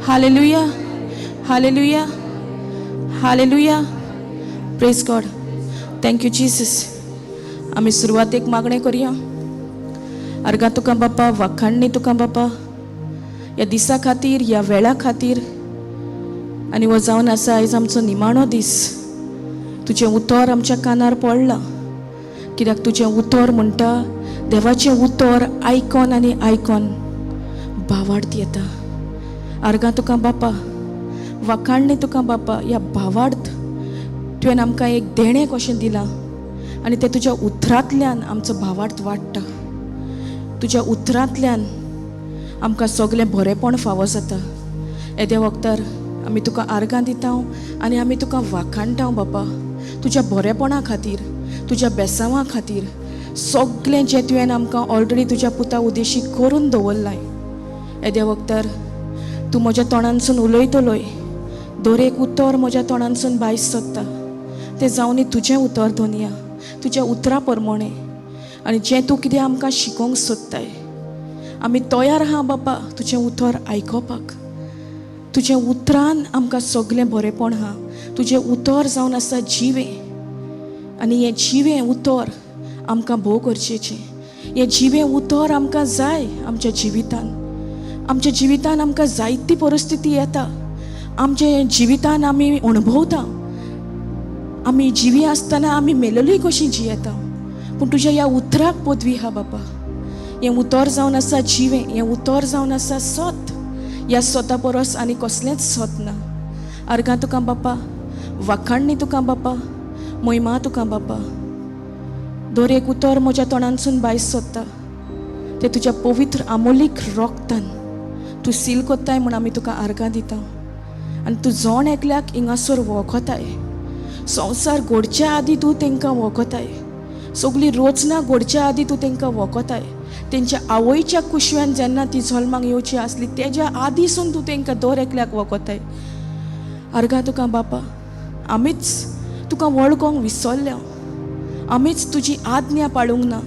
Hallelujah, hallelujah, hallelujah. Praise God. Thank you Jesus. आमी सुरवातेक मागणें करया. अर्गां तुका बापा, वाखाणणी तुका बापा, ह्या दिसा खातीर, ह्या वेळा खातीर. आनी हो जावन आसा आयज आमचो निमाणो दीस. तुजें उतर आमच्या कानार पडलां, कित्याक तुजें उतर म्हणटा देवाचें उतर आयकोन आनी आयकोन भावार्थ येता. आर्गां तुका बापा, वाखाणणी तुका बापा, ह्या भावार्थ तुवें आमकां एक देणें कशें दिलां आनी तें तुज्या उतरांतल्यान आमचो भावार्थ वाडटा. तुज्या उतरांतल्यान आमकां सगलें बरेंपण फावो जाता. येद्या वखदार आमी तुका आर्गां दिता आनी आमी तुका वाखाणटा बापा, तुज्या बरेपणा खातीर, तुज्या बेसांवा खातीर, सगलें जें तुवें आमकां ऑलरेडी तुज्या पुता उदेशी करून दवरलां. येद्या वखदार तूं म्हज्या तोंडानसून उलयतलोय, दर एक उतर म्हज्या तोंडानसून भायर सोदता तें जावनी तुजें उतर धोनिया, तुज्या उतरा प्रमाणें. आनी जें तूं कितें आमकां शिकोवंक सोदताय, आमी तयार आहा बापा तुजें उतर आयकोपाक. तुजें उतरान आमकां सगलें बरेंपण आहा. तुजें उतर जावन आसा जिवें, आनी हें जिवें उतर आमकां भोव गरजेचें. हें जिवें उतर आमकां जाय आमच्या जिवितान. आमच्या जिवितान आमकां जायती परिस्थिती येता, आमच्या जिवितान आमी अणभवता. आमी जिवी आसतना आमी मेलेली कशी जियेता, पूण तुज्या ह्या उतराक पदवी आहा बापा. हें उतर जावन आसा जिवें, हें उतर जावन आसा सत. ह्या सोता परस आनी कसलेंच सत ना. आर्गां तुका बापा, वाखाणणी तुका बापा, महिमा तुका बापा. दर एक उतर म्हज्या तोंडानसून भायर सोदता तें तुज्या पवित्र आमोलीक रोगतान तूं सील कोत्ताय म्हूण आमी तुका आर्गां दिता. आनी तूं जण एकल्याक हिंगासर वळखताय. संवसार घडच्या आदीं तूं तांकां वळखताय, सगळी रचना घडच्या आदीं तूं तांकां वळखताय. तेंच्या आवयच्या कुशव्यान जेन्ना ती जल्माक येवची आसली तेज्या आदींसून तूं तांकां दर एकल्याक वळखताय. आर्गां तुका बापा, आमीच तुका वळखोंक विसरल्या, आमीच तुजी आज्ञा पाळूंक ना,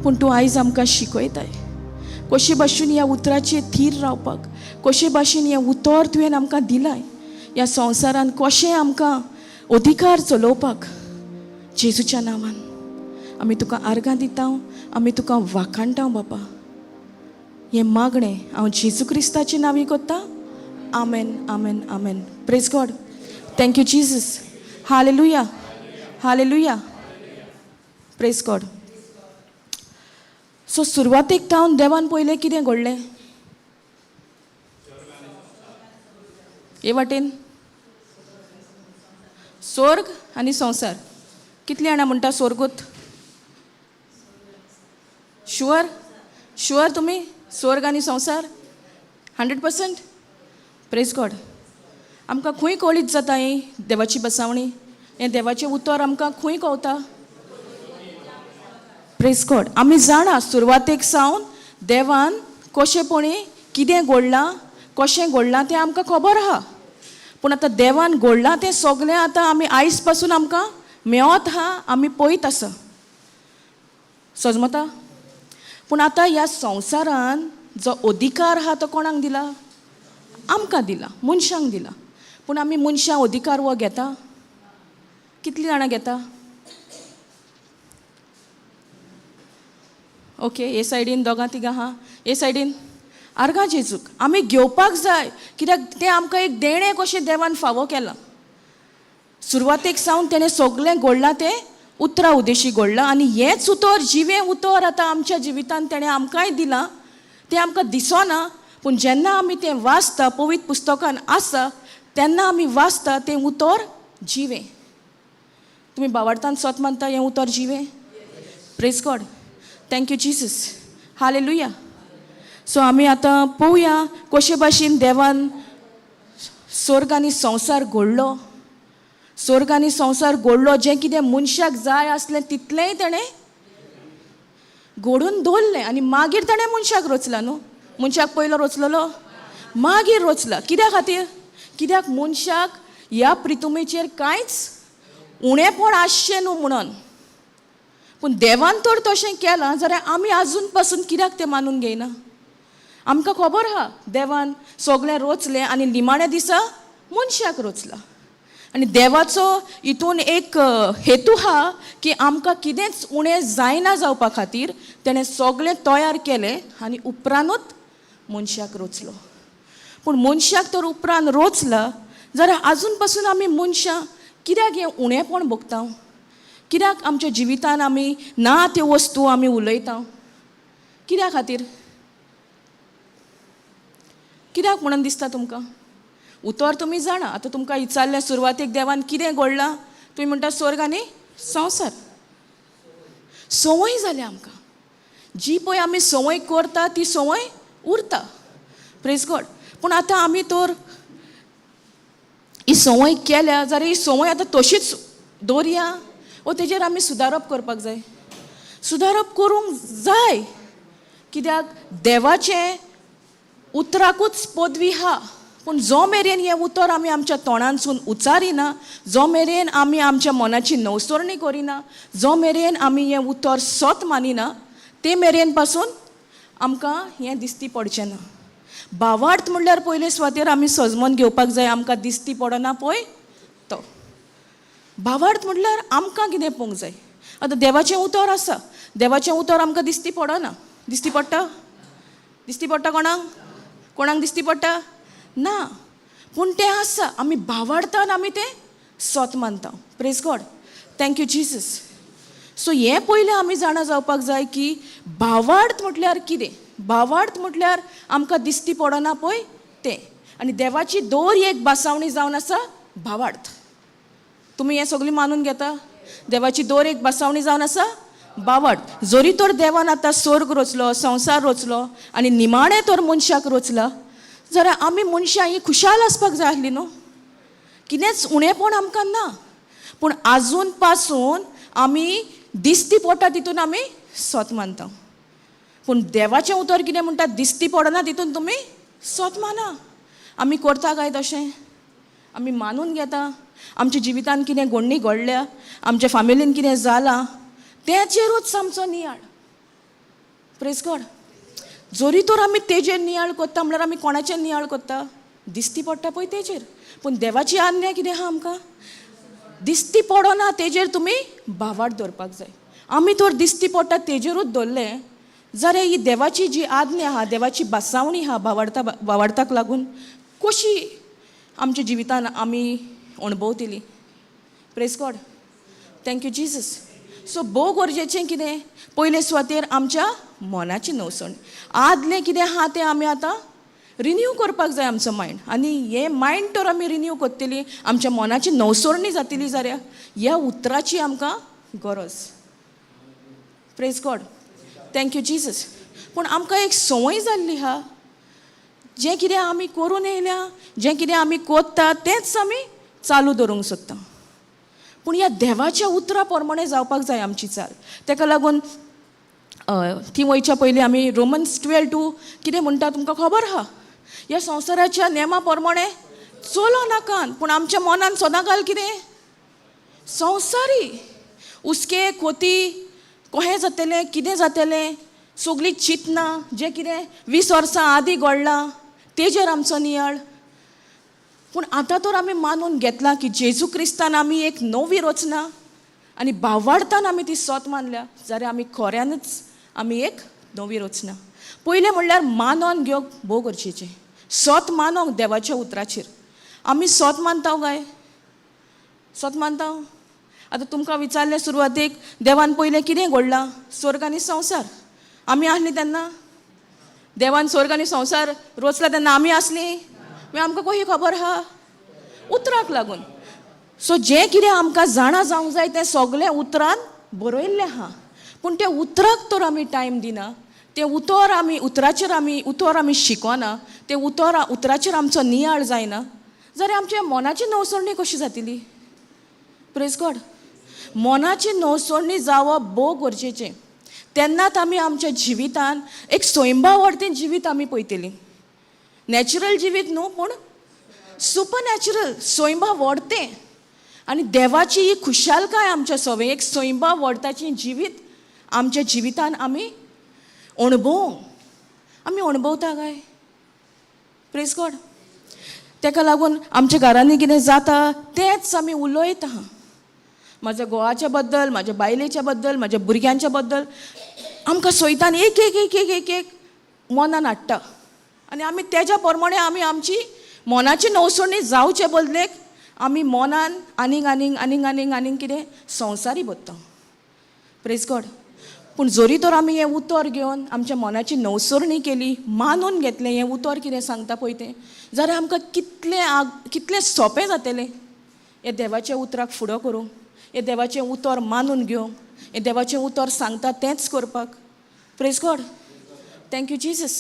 पूण तूं आयज आमकां शिकयताय कशे भाशेन ह्या उतराचेर थीर रावपाक, कशे भाशेन हें उतर तुवें आमकां दिलाय ह्या संवसारान कशें आमकां अधिकार चलोवपाक. जेजूच्या नांवान आमी तुका आर्गां दिता, आमी तुका वाखाणटा बापा. हें मागणें हांव जेजू क्रिस्ताचे नांवी कोत्ता. आमेन, आमेन, आमेन. Praise God. Thank you Jesus. Hallelujah, hallelujah. Praise God. So सुरवातेक तावन देवान पयलें कितें घडलें? हे वाटेन स्वर्ग आनी संवसार. कितलीं जाणां म्हणटा स्वर्गूत? शुअर? शुअर तुमी स्वर्ग आनी संवसार 100%? Praise God. आमकां खंय कळीत जाता ही देवाची बसावणी? हें देवाचें उतर आमकां खंय कवता? Praise God. आमी जाणा सुरवातेक सावन देवान कशेंपणी कितें घडलां, कशें घडलां तें आमकां खबर आहा. पूण आतां देवान घडलां तें सगळें आतां आमी आयज पासून आमकां मेळत आहा, आमी पळयत आसा, सजमता. पूण आतां ह्या संवसारान जो अधिकार आहा तो कोणाक दिला? आमकां दिला, मनशांक दिला. पूण आमी मनशां अधिकार हो घेता? कितलीं जाणां घेता? ओके, हे सायडीन दोगां तिगां आहा, हे सायडीन आर्गां जेजूक आमी घेवपाक जाय, कित्याक तें आमकां एक देणें कशें देवान फावो केलां. सुरवातेक सावन तेणें सगळें घडलां तें उतरा उदेशी घडलां, आनी हेंच उतर जिवें उतर आतां आमच्या जिवितान तेणें आमकांय दिलां. तें आमकां दिसना, पूण जेन्ना आमी तें वाचता, पवित्र पुस्तकान आसा, तेन्ना आमी वाचता तें उतर जिवें. तुमी बावार्थान सत मानता हें उतर जिवें? Praise God. Thank you Jesus. Hallelujah. So आमी आतां पळोवया कशे भाशेन देवान स्वर्ग आनी संवसार घडलो. स्वर्ग आनी संवसार घडलो, जें कितें मनशाक जाय आसलें तितलेंय तेणें घडून दवरलें, आनी मागीर तेणें मनशाक रचला न्हू. मनशाक पयलो रचलेलो, मागीर रचला. कित्या खातीर? कित्याक मनशाक ह्या प्रितुमेचेर कांयच उणेपण आसचें न्हू म्हणून. पूण देवान तर तशें केलां जाल्यार आमी आजून पासून कित्याक तें मानून घेयना? आमकां खबर आहा देवान सगळें रोचलें आनी निमाण्या दिसा मनशाक रोचला. आनी देवाचो हितून एक हेतू आहा की आमकां कितेंच उणें जायना जावपा खातीर तेणें सगळें तयार केलें आनी उपरांतूच मनशाक रोचलो. पूण मनशाक तर उपरांत रोचला जाल्यार आजून पासून आमी मनशां कित्याक हें उणेंपण भोगता? कित्याक आमच्या जिवितान आमी ना त्यो वस्तू आमी उलयता? कित्या खातीर? कित्याक म्हणून दिसता तुमकां? उतर तुमी जाणा. आतां तुमकां विचारलें सुरवातेक देवान कितें घडलां, तुमी म्हणटा स्वर्ग आनी संवसार. संवय जाल्या आमकां. जी पळय आमी संवय करता ती संवय उरता. Praise God. पूण आतां आमी तर ही संवय केल्या जाल्यार ही संवय आतां तशीच दवरया वो तेजेर आमी सुदारप करपाक जाय? सुदारप करूंक जाय. कित्याक देवाचें उतराकूच पदवी आहा. पूण जो मेरेन हें उतर आमी आमच्या तोंडांतसून उच्चारिना, जो मेरेन आमी आमच्या मनाची नवसरणी करिना, जो मेरेन आमी हें उतर सत मानिना, ते मेरेन पासून आमकां हें दिसती पडचें ना. भावार्थ म्हणल्यार पयले सुवातेर आमी सजमन घेवपाक जाय. आमकां दिसती पडना पळय तो भावार्थ म्हणल्यार आमकां कितें पळोवंक जाय. आतां देवाचें उतर आसा, देवाचें उतर आमकां दिसती पडना. दिसती पडटा? दिसती पडटा कोणाक? कोणाक दिसती पडटा? ना. पूण तें आसा. आमी भावार्थान आमी तें सत मानता. Praise God. Thank you Jesus. So हें पयलें आमी जाणा जावपाक जाय की भावार्थ म्हटल्यार कितें. भावार्थ म्हटल्यार आमकां दिसती पडना पळय तें. आनी देवाची दर एक बासावणी जावन आसा भावार्थ. तुमी हें सगळें मानून घेता? देवाची दर एक बासावणी जावन आसा भावार्थ. जरी तर देवान आतां स्वर्ग रोचलो, संवसार रोचलो आनी निमाणें तर मनशाक रोचला, जाल्यार आमी मनशां ही खुशाल आसपाक जाय आसली न्हू. कितेंच उणेंपण आमकां ना. पूण आजून पासून आमी दिसती पडटा तितून आमी सत मानता. पूण देवाचें उतर कितें म्हणटा? दिसती पडना तितून तुमी सत माना. आमी करता काय तशें? आमी मानून घेता आमच्या जिवितान कितें घडणी घडल्या, आमच्या फामिलीन कितें जालां, तेचेरूच आमचो नियाळ. Praise God. जरी तर आमी तेजेर नियाळ करता म्हणल्यार आमी कोणाचेर नियाळ करता? दिसती पडटा पळय तेजेर. पूण देवाची आज्ञा कितें आहा आमकां? दिसती पडना तेजेर तुमी भावार्थ दवरपाक जाय. आमी तर दिसती पडटा तेजेरूच दवरलें जाल्यार ही देवाची जी आज्ञा आहा, देवाची बासावणी आहा भावार्था भावार्थाक लागून कशी आमच्या जिवितान आमी अणभवतली? Praise God. Thank you Jesus. So भोव गरजेचें कितें? पयले सुवातेर आमच्या मनाची नवसण. आदलें कितें आहा तें आमी आतां रिन्यू करपाक जाय आमचो मायंड. आनी हें मायंड तर आमी रिन्यू करतली, आमच्या मनाची नवसरणी जातली जाल्यार ह्या उतराची आमकां गरज. Praise God. Thank you Jesus. पूण आमकां एक संवय जाल्ली आहा, जें कितें आमी करून येयल्या, जें कितें आमी कोत्ता तेंच आमी चालू दवरूंक सोदता. पूण ह्या देवाच्या उतरा प्रमाणें जावपाक जाय आमची चाल. तेका लागून ती वयच्या पयलीं आमी रोमन्स 12:2 कितें म्हणटा तुमकां खबर आहा. ह्या संवसाराच्या नेमा प्रमाणें चलो नाकान, पूण आमच्या मनान सदां घाल कितें संवसारी उसके खोती कहें जातलें, कितें जातलें, सगळीं चिंतना जें कितें 20 वर्सां आदीं घडलां तेजेर आमचो नियाळ. पूण आतां तर आमी मानून घेतलां की जेजू क्रिस्तान आमी एक नवी रचना आनी भावार्थान आमी ती सत मानल्या जाल्यार आमी खऱ्यानूच आमी एक नवी रचना. पयलें म्हणल्यार मानोन घेवंक भोव गरजेचें. सत मानोंक देवाच्या उतराचेर. आमी सत मानता काय? सत मानता? आतां तुमकां विचारलें सुरवातेक देवान पयलें कितें घडलां? स्वर्ग आनी संवसार. आमी आसलीं तेन्ना? देवान स्वर्ग आनी संवसार रोचला तेन्ना आमी आसलीं? मागीर आमकां कशी खबर आहा? उतराक लागून. सो जें कितें आमकां जाणा जावंक जाय तें सगळें उतरान बरयल्लें आहा. पूण त्या उतराक तर आमी टायम दिना, तें उतर आमी उतराचेर आमी उतर आमी शिकना, तें उतर उतराचेर आमचो नियाळ जायना जाल्यार आमच्या मनाची नवसरणी कशी जातली? Praise God. मनाची नवसरणी जावप भोव गरजेचें. तेन्नाच आमी आमच्या जिवितान एक स्वयंभावर्तीन जिवीत आमी पळयतलीं. नॅचरल जिवीत न्हू, पूण सुपर नॅचरल स्वयंभा व्हडतें. आनी देवाची ही खुशालकाय आमच्या सवय एक स्वयंभा व्हडताची जिवीत आमच्या जिवितान आमी अणभवूंक. आमी अणभवता काय? प्रेज गॉड. तेका लागून आमच्या घरांनी कितें जाता तेंच आमी उलयता. म्हाज्या घोवाच्या बद्दल, म्हाज्या बायलेच्या बद्दल, म्हाज्या भुरग्यांच्या बद्दल आमकां सोयतान एक एक एक एक एक एक मनान हाडटा आनी आमी तेज्या प्रमाणे आमी आमची मनाची नवसणी जावचे बदलेक आमी मनान आनीक आनीक आनीक आनीक आनीक कितें संवसारी बदता. प्रेज गॉड. पूण जरी तर आमी हें उतर घेवन आमच्या मनाची नवसरणी केली, मानून घेतलें हें उतर कितें सांगता पळय तें, जाल्यार आमकां कितलें कितलें सोंपें जातलें हें देवाच्या उतराक फुडो करूंक, हें देवाचें उतर मानून घेवंक, हें देवाचें उतर सांगता तेंच करपाक. Praise God. Thank you Jesus.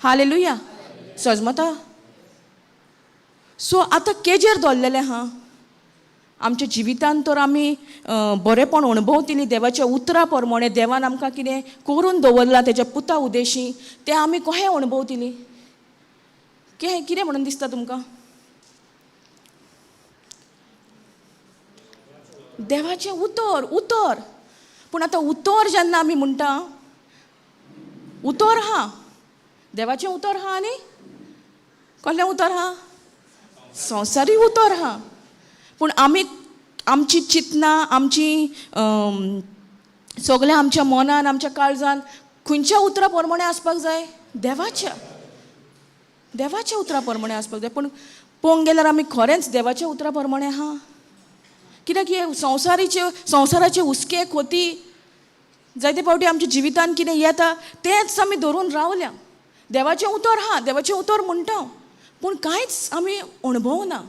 Hallelujah. सजमता. सो आतां केजेर दवरलेलें आहा आमच्या जिवितान तर आमी बरेंपण अणभवतली देवाच्या उतरा प्रमाणे देवान आमकां कितें करून दवरलां तेज्या पुता उदेशी तें आमी कशें अणभवतली? कितें म्हणून दिसता तुमकां? देवाचें उतर उतर. पूण आतां उतर जेन्ना आमी म्हणटा, उतर आहा, देवाचें उतर आहा आनी कसलें उतर आहा? संवसारी उतर आहा. पूण आमी आमची चिंतनां, आमची सगळें आमच्या मनान, आमच्या काळजान खंयच्या उतरा प्रमाणे आसपाक जाय? देवाच्या, देवाच्या उतरा प्रमाणे आसपाक जाय. पूण पळोवंक गेल्यार आमी खरेंच देवाच्या उतरा प्रमाणे आहा? कित्याक हे संवसारीचे, संवसाराचे हुस्के खोती जायते फावटी आमच्या जिवितान कितें येता तेंच आमी धरून रावल्या. देवाचें उतर आहा, देवाचें उतर म्हणटा, पूण कांयच आमी अणभवना.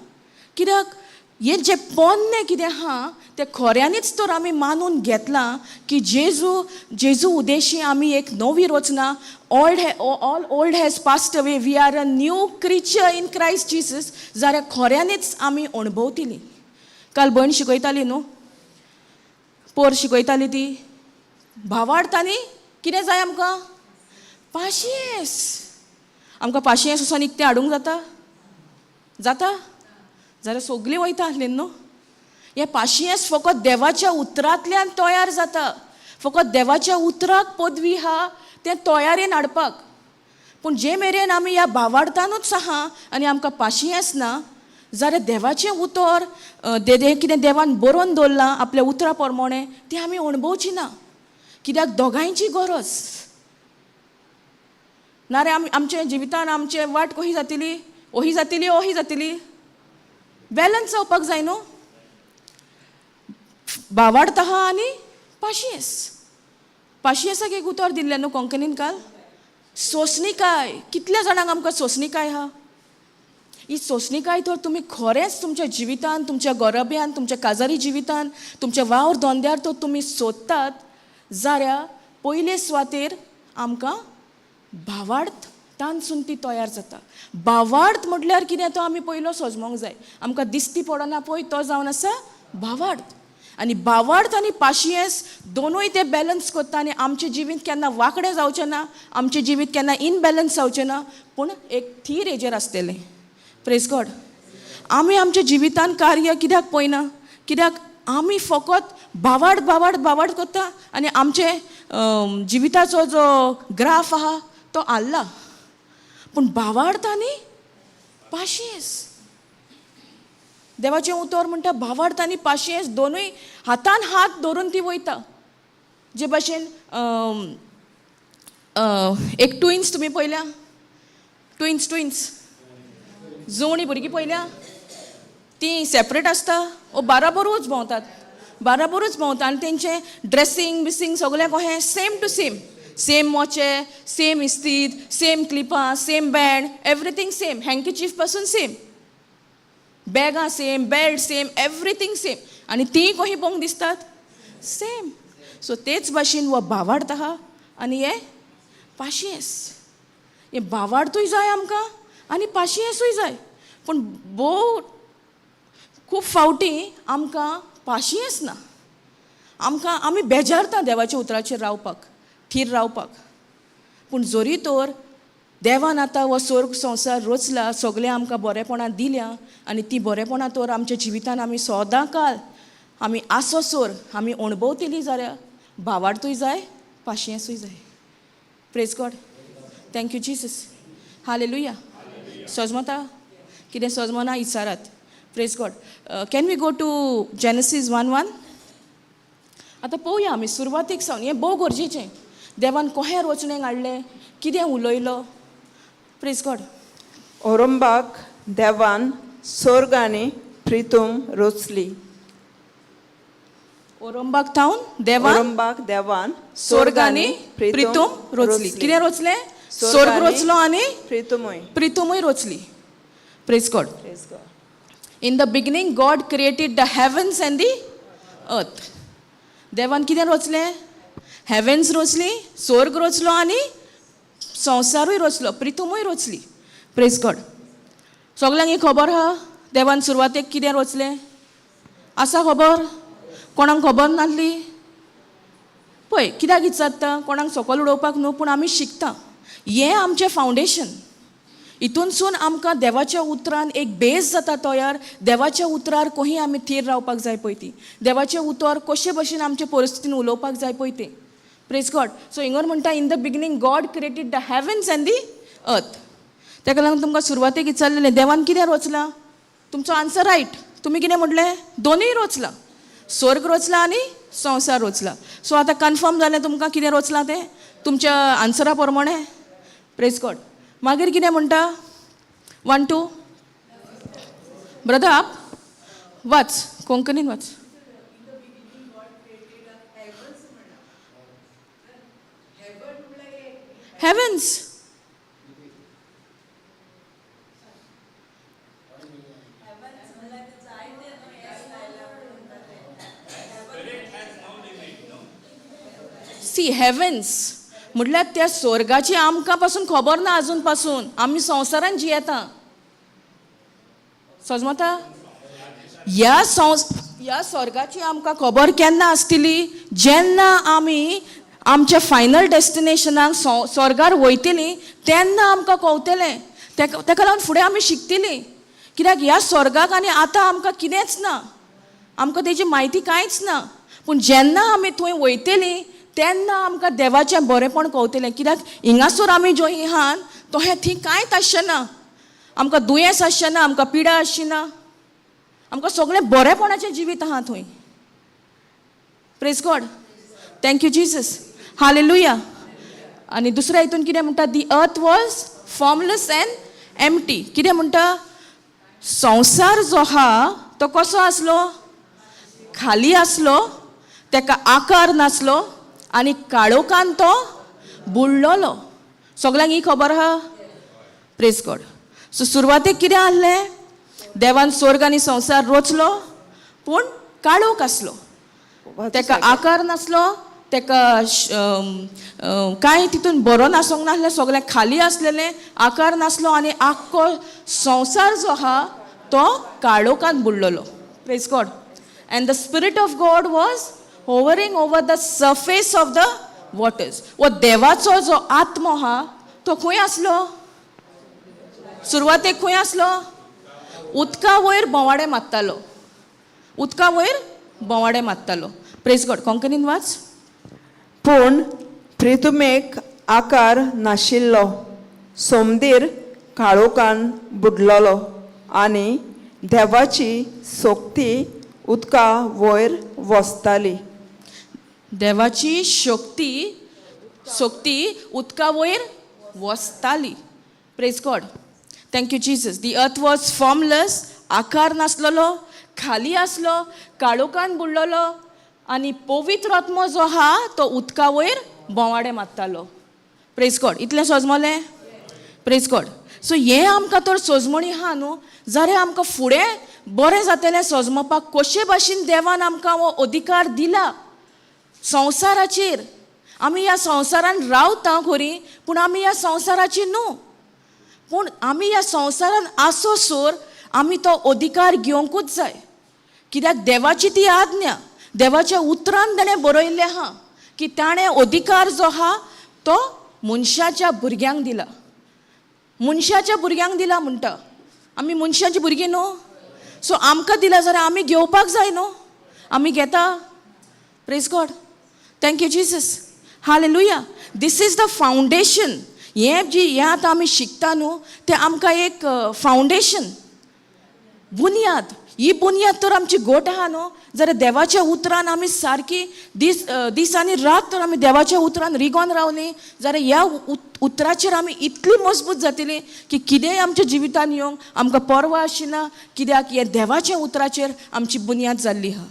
कित्याक हें जें पोन्नें कितें आहा तें खऱ्यांनीच तर आमी मानून घेतलां की जेजू, जेजू उदेशी आमी एक नवी रचना, old all old has passed away, we are a new creature in Christ Jesus, जाल्यार खऱ्यांनीच आमी अणभवतली. काल भयण शिकयताली न्हू, पोर शिकयताली ती, भावार्थांनी कितें जाय आमकां? पाशियेंस. आमकां पाशियेंस वचोन इकतें हाडूंक जाता? जाता जाल्यार सगळीं वयता आसलीं न्हू. हें पाशियेंस फकत देवाच्या उतरांतल्यान तयार जाता. फकत देवाच्या उतराक पदवी आहा तें तयारेन हाडपाक. पूण जे मेरेन आमी ह्या भावार्थानूच आहा आनी आमकां पाशियेंस ना जाल्यार देवाचें उतर कितें देवान बरोवन दवरलां आपल्या उतरा प्रमाणे तें आमी अणभवची ना. कित्याक दोगांयची गरज ना रे. आमी आमच्या जिवितान आमचे वाट कशी जातली? ओही जातली, ओही जातली, बॅलन्स जावपाक जाय न्हू. भावार्थ आहा आनी पाशियेंस. पाशियेंसाक एक उतर दिल्लें न्हू कोंकणीन काल, सोंसणीकाय. कितल्या जाणांक आमकां सोंसणीकाय आहा? ही सोंसणीकाय तर तुमी खरेंच तुमच्या जिवितान, तुमच्या गोरब्यान, तुमच्या काजारी जिवितान, तुमच्या वावर धंद्यार तर तुमी सोदतात जाल्यार पयले सुवातेर आमकां भावार्थ तानसून ती तयार जाता. भावार्थ म्हटल्यार कितें तो आमी पयलो सोजमोंक जाय. आमकां दिसती पडना पळय तो जावन आसा भावार्थ. आनी भावार्थ आनी पाशियेंस दोनूय ते बॅलन्स करता आनी आमचें जिवीत केन्ना वांकडें जावचें ना, आमचें जिवीत केन्ना इनबॅलन्स जावचें ना, पूण एक थीर हेजेर आसतलें. प्रेज गॉड. आमी आमच्या जिवितान कार्य कित्याक पळयना? कित्याक आमी फकत भावार्थ भावार्थ भावार्थ करता आनी आमचें जिविताचो जो ग्राफ आहा तो हाल्ला. पूण भावार्थ आनी पाशियेंस, देवाचें उतर म्हणटा भावार्थ आनी पाशियेंस दोनूय हातान हात धरून ती वयता. जे भाशेन एक ट्विन्स तुमी पळयल्या? ट्विन्स, ट्विन्स जुवणी भुरगीं पळयल्या? ती सेपरेट आसता ओ बाराबरूच भोंवतात, बाराबरूच भोंवता आनी तेंचें ड्रेसींग बिसींग सगळें कशें सेम टू सेम, सेम मोचे, सेम इस्तीद, सेम क्लिपां, same band, everything same, handkerchief पासून सेम, बॅगां same, belt same, everything same. आनी तीं कहीं पळोवंक दिसतात सेम. सो तेच भाशेन हो भावार्थ आहा आनी हें पाशियेंस. हें भावार्थूय जाय आमकां आनी पाशियेंसूय जाय. पूण भोव खूब फावटी आमकां पाशियेंस ना. आमकां आमी बेजारता देवाच्या उतराचेर रावपाक, थीर रावपाक. पूण जरी तर देवान आतां हो स्वर्ग संवसार रचला, सगळें आमकां बरेपणां दिल्या आनी ती बरेपणां तर आमच्या जिवितान आमी सदां काल आमी आसोसर आमी अणभवतली जाल्यार भावार्थूय जाय, पाशियेंसूय जाय. Praise God. Thank you Jesus. Hallelujah. सजमता कितें सजमना इचारात. Praise God. Can we go to Genesis 1:1? आतां पळोवया आमी सुरवातेक सावन. हें भोव गरजेचें. देवान कोहें रोचणेक हाडलें, कितें उलयलो. Praise God. ओरंबाक देवान सोर्ग आनी प्रितूम रोचली. ओरंबाक थावन देवान ओरंबाक देवान सोर्ग आनी प्रितूम रोचली. कितें रोचलें? सोर्ग रोचलो आनी प्रितुमूय. प्रितुमूय रोचली. Praise God. Praise God. In the beginning God created the heavens and the earth. देवान कितें रोचलें? हेवन्स रोचली, सोर्ग रोचलो आनी संवसारूय रोचलो, प्रितुमूय रोचली. प्रेज गॉड. सगल्यांक ही खबर आहा देवान सुरवातेक कितें रोचलें? आसा खबर? कोणाक खबर नासली? पळय कित्याक विचारता, कोणाक सकयल उडोवपाक न्हू, पूण आमी शिकता. हें आमचें फावंडेशन. हितूनसून आमकां देवाच्या उतरान एक बेज जाता तयार. देवाच्या उतरार कहीं आमी थीर रावपाक जाय पळय ती. देवाचें उतर कशे भशेन आमचे परिस्थितीन उलोवपाक जाय पळय तें. Praise God. So हिंगर म्हणटा, in the beginning God created the heavens and the earth. ताका लागून तुमकां सुरवातेक विचारलेलें, देवान कितें रोचलां? तुमचो आन्सर रायट. तुमी कितें म्हटलें? दोनूय रोचलां, स्वर्ग रोचला आनी संवसार रोचला. सो आतां कन्फर्म जालें तुमकां कितें रोचलां तें तुमच्या आन्सरा प्रमाणें. प्रेज गॉड. मागीर कितें म्हणटा? 1-2 ब्रदर, आप वाच, कोंकणीन वाच. हेवन्स. सी, हेवन्स म्हटल्यार त्या स्वर्गाची आमकां पासून खबर ना अजून पासून. आमी संवसारान जियेता. सजमता? ह्या स्वर्गाची आमकां खबर केन्ना आसतली? जेन्ना आमी आमच्या फायनल डेस्टिनेशनाक स्वर्गार वयतलीं तेन्ना आमकां कवतलें. तेका लागून फुडें आमी शिकतलीं. कित्याक ह्या स्वर्गाक आनी आतां आमकां कितेंच ना, आमकां तेजी म्हायती कांयच ना. पूण जेन्ना आमी थंय वयतलीं तेन्ना आमकां देवाचें बरेंपण कवतलें. कित्याक हिंगासर आमी जो आहात तशें थंय कांयच आसचें ना. आमकां दुयेंस आसचें ना, आमकां पिडा आसची ना, आमकां सगळें बरेपणाचें जिवीत आहा थंय. Praise God. Thank you Jesus. Hallelujah. आनी दुसऱ्या हितून कितें म्हणटा? The earth was formless and empty. कितें म्हणटा? संवसार जो आहा तो कसो आसलो? खाली आसलो, तेका आकार नासलो आनी काळोखान तो बुडलोलो. सगल्यांक ही खबर आहा? Praise God. So सुरवातेक कितें आहलें? देवान स्वर्ग आनी संवसार रोचलो, पूण काळोख आसलो, तेका आकार नासलो, तेका कांय तितून बरो नासोंक नासलें, सगळें खाली आसलेलें, आकार नासलो आनी आख्खो संवसार जो आहा तो काळोखान बुडलेलो. Praise God. And the spirit of God was hovering over the surface of the waters. वो देवाचो जो आत्मो आहा तो खंय आसलो? सुरवातेक खंय आसलो? उदका वयर भोंवाडे मारतालो, उदका वयर भोंवाडे मारतालो. प्रेज गॉड. कोंकणीन वाच. पूण प्रितुमेक आकार नाशिल्लो, सोमदीर काळोखान बुडलोलो आनी देवाची सोक्ती उदका वयर वसताली. देवाची शक्ती उदका वयर वसताली. Praise God. Thank you Jesus. The earth was formless, आकार नासलेलो, खाली आसलो, काळोखान बुडलेलो आनी पवित्र आत्मो जो आहा तो उदका वयर भोंवाडे मारतालो. प्रेज गॉड. इतलें सजमलें? Praise God. So हें आमकां तर सजमणी आहा न्हू, जाल्यार आमकां फुडें बरें जातलें सजमपाक. कशे भाशेन देवान आमकां हो अधिकार दिला संवसाराचेर. आमी ह्या संवसारान रावता खरी, पूण आमी ह्या संवसाराची न्हू. पूण आमी ह्या संवसारान आसोसर आमी तो अधिकार घेवंकूच जाय. कित्याक देवाची ती आज्ञा, देवाच्या उतरान ताणें बरयल्लें आहा की ताणें अधिकार जो आहा तो मनशाच्या भुरग्यांक दिला. मनशाच्या भुरग्यांक दिला म्हणटा. आमी मनशाची भुरगीं न्हू. सो आमकां दिला जाल्यार आमी घेवपाक जाय न्हू. आमी घेता? Praise God. Thank you Jesus. Hallelujah. This is the foundation. हें जी हें आतां आमी शिकता न्हू तें आमकां एक फावंडेशन, बुन्याद. ही बुन्याद तर आमची गोट आहा न्हू, जाल्यार देवाच्या उतरान आमी सारकी दीस दीस आनी रात तर आमी देवाच्या उतरान रिगोन रावलीं जाल्यार ह्या उतराचेर आमी इतली मजबूत जातली की कितेंय आमच्या जिवितान येवंक आमकां पर्वा आशिना, कित्याक हें देवाच्या उतराचेर आमची बुन्याद जाल्ली आहा.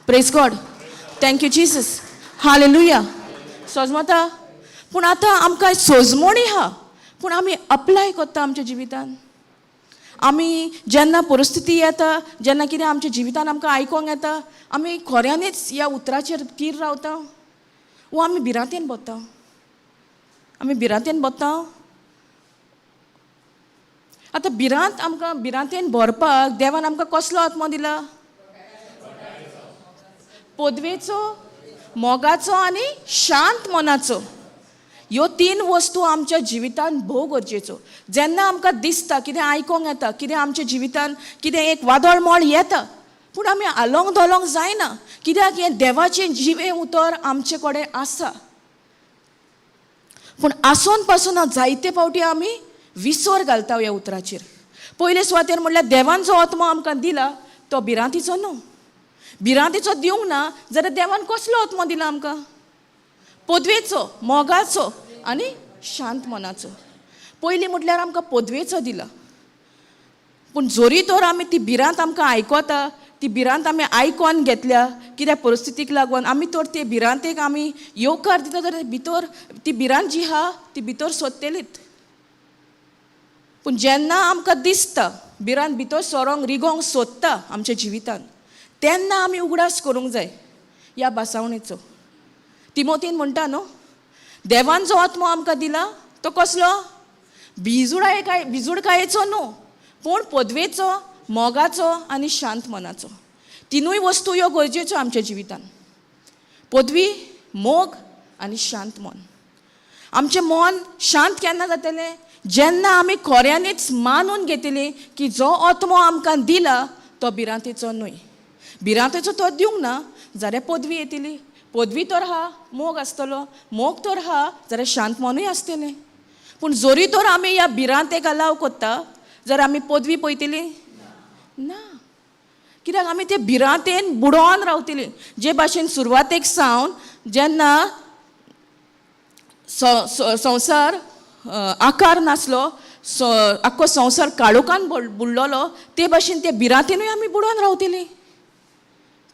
Praise God, thank you Jesus, hallelujah. सोजमता? पूण आतां आमकां सोजमणी आहा, पूण आमी अप्लाय करता आमच्या जिवितान. आमी जेन्ना परिस्थिती येता, जेन्ना कितें आमच्या जिवितान आमकां आयकोंक येता, आमी खऱ्यांनीच ह्या उतराचेर थीर रावता वो आमी भिरांतेन बत्ता? आमी भिरांतेन बत्ता. आतां भिरांत आमकां भिरांतेन भरपाक देवान आमकां कसलो आत्मो दिला? पदवेचो, मोगाचो आनी शांत मनाचो. ह्यो तीन वस्तू आमच्या जिवितान भोव गरजेच्यो. जेन्ना आमकां दिसता कितें आयकोंक येता, कितें आमच्या जिवितान कितें एक वादळ मळ येता, पूण आमी आलोंग दोलोंक जायना, कित्याक हें देवाचें जिवें उतर आमचे कडेन आसा. पूण आसोन पासून जायते फावटी आमी विसर घालता ह्या उतराचेर. पयले सुवातेर म्हणल्यार देवान जो आत्मो आमकां दिला तो भिरांतीचो न्हू. भिरांतीचो दिवंक ना जाल्यार देवान कसलो आत्मो दिला आमकां? पदवेचो, मोगाचो आनी शांत मनाचो. पयलीं म्हटल्यार आमकां पदवेचो दिला, पूण जरी तर आमी ती भिरांत आमकां आयकता, ती भिरांत आमी आयकोन घेतल्या कित्याक परिस्थितीक लागून आमी तर ते भिरांतेक आमी येवकार दिता जाल्यार भितर ती भिरांत जी आहा ती भितर सोदतलीच. पूण जेन्ना आमकां दिसता भिरांत भितर सरोंक रिगोंक सोदता आमच्या जिवितान, तेन्ना आमी उगडास करूंक जाय ह्या भासावणेचो. तिमोतीन म्हणटा न्हू, देवान जो आत्मो आमकां दिला तो कसलो? भिजुडाय काय भिजुडकायेचो न्हू, पूण पदवेचो, मोगाचो आनी शांत मनाचो. तिनूय वस्तू ह्यो गरजेच्यो आमच्या जिवितान. पदवी, मोग आनी शांत मन. आमचें मन शांत केन्ना जातलें? जेन्ना आमी खऱ्यांनीच मानून घेतली की जो आत्मो आमकां दिला तो भिरांतेचो न्हय. भिरांतेचो तो दिवंक ना जाल्यार पदवी येतली, पदवी तर आहा मोग आसतलो, मोग तर आहा जाल्यार शांत मनूय आसतलें. पूण जरी तर आमी ह्या भिरांतेक अलाव करता जाल्यार आमी पदवी पळयतली ना, कित्याक आमी ते भिरांतेन बुडोवन रावतली. जे भाशेन सुरवातेक सावन जेन्ना संवसार आकार नासलो, आख्खो संवसार काळोखान बुडलेलो, ते भाशेन ते भिरांतेनूय आमी बुडोवन रावतली.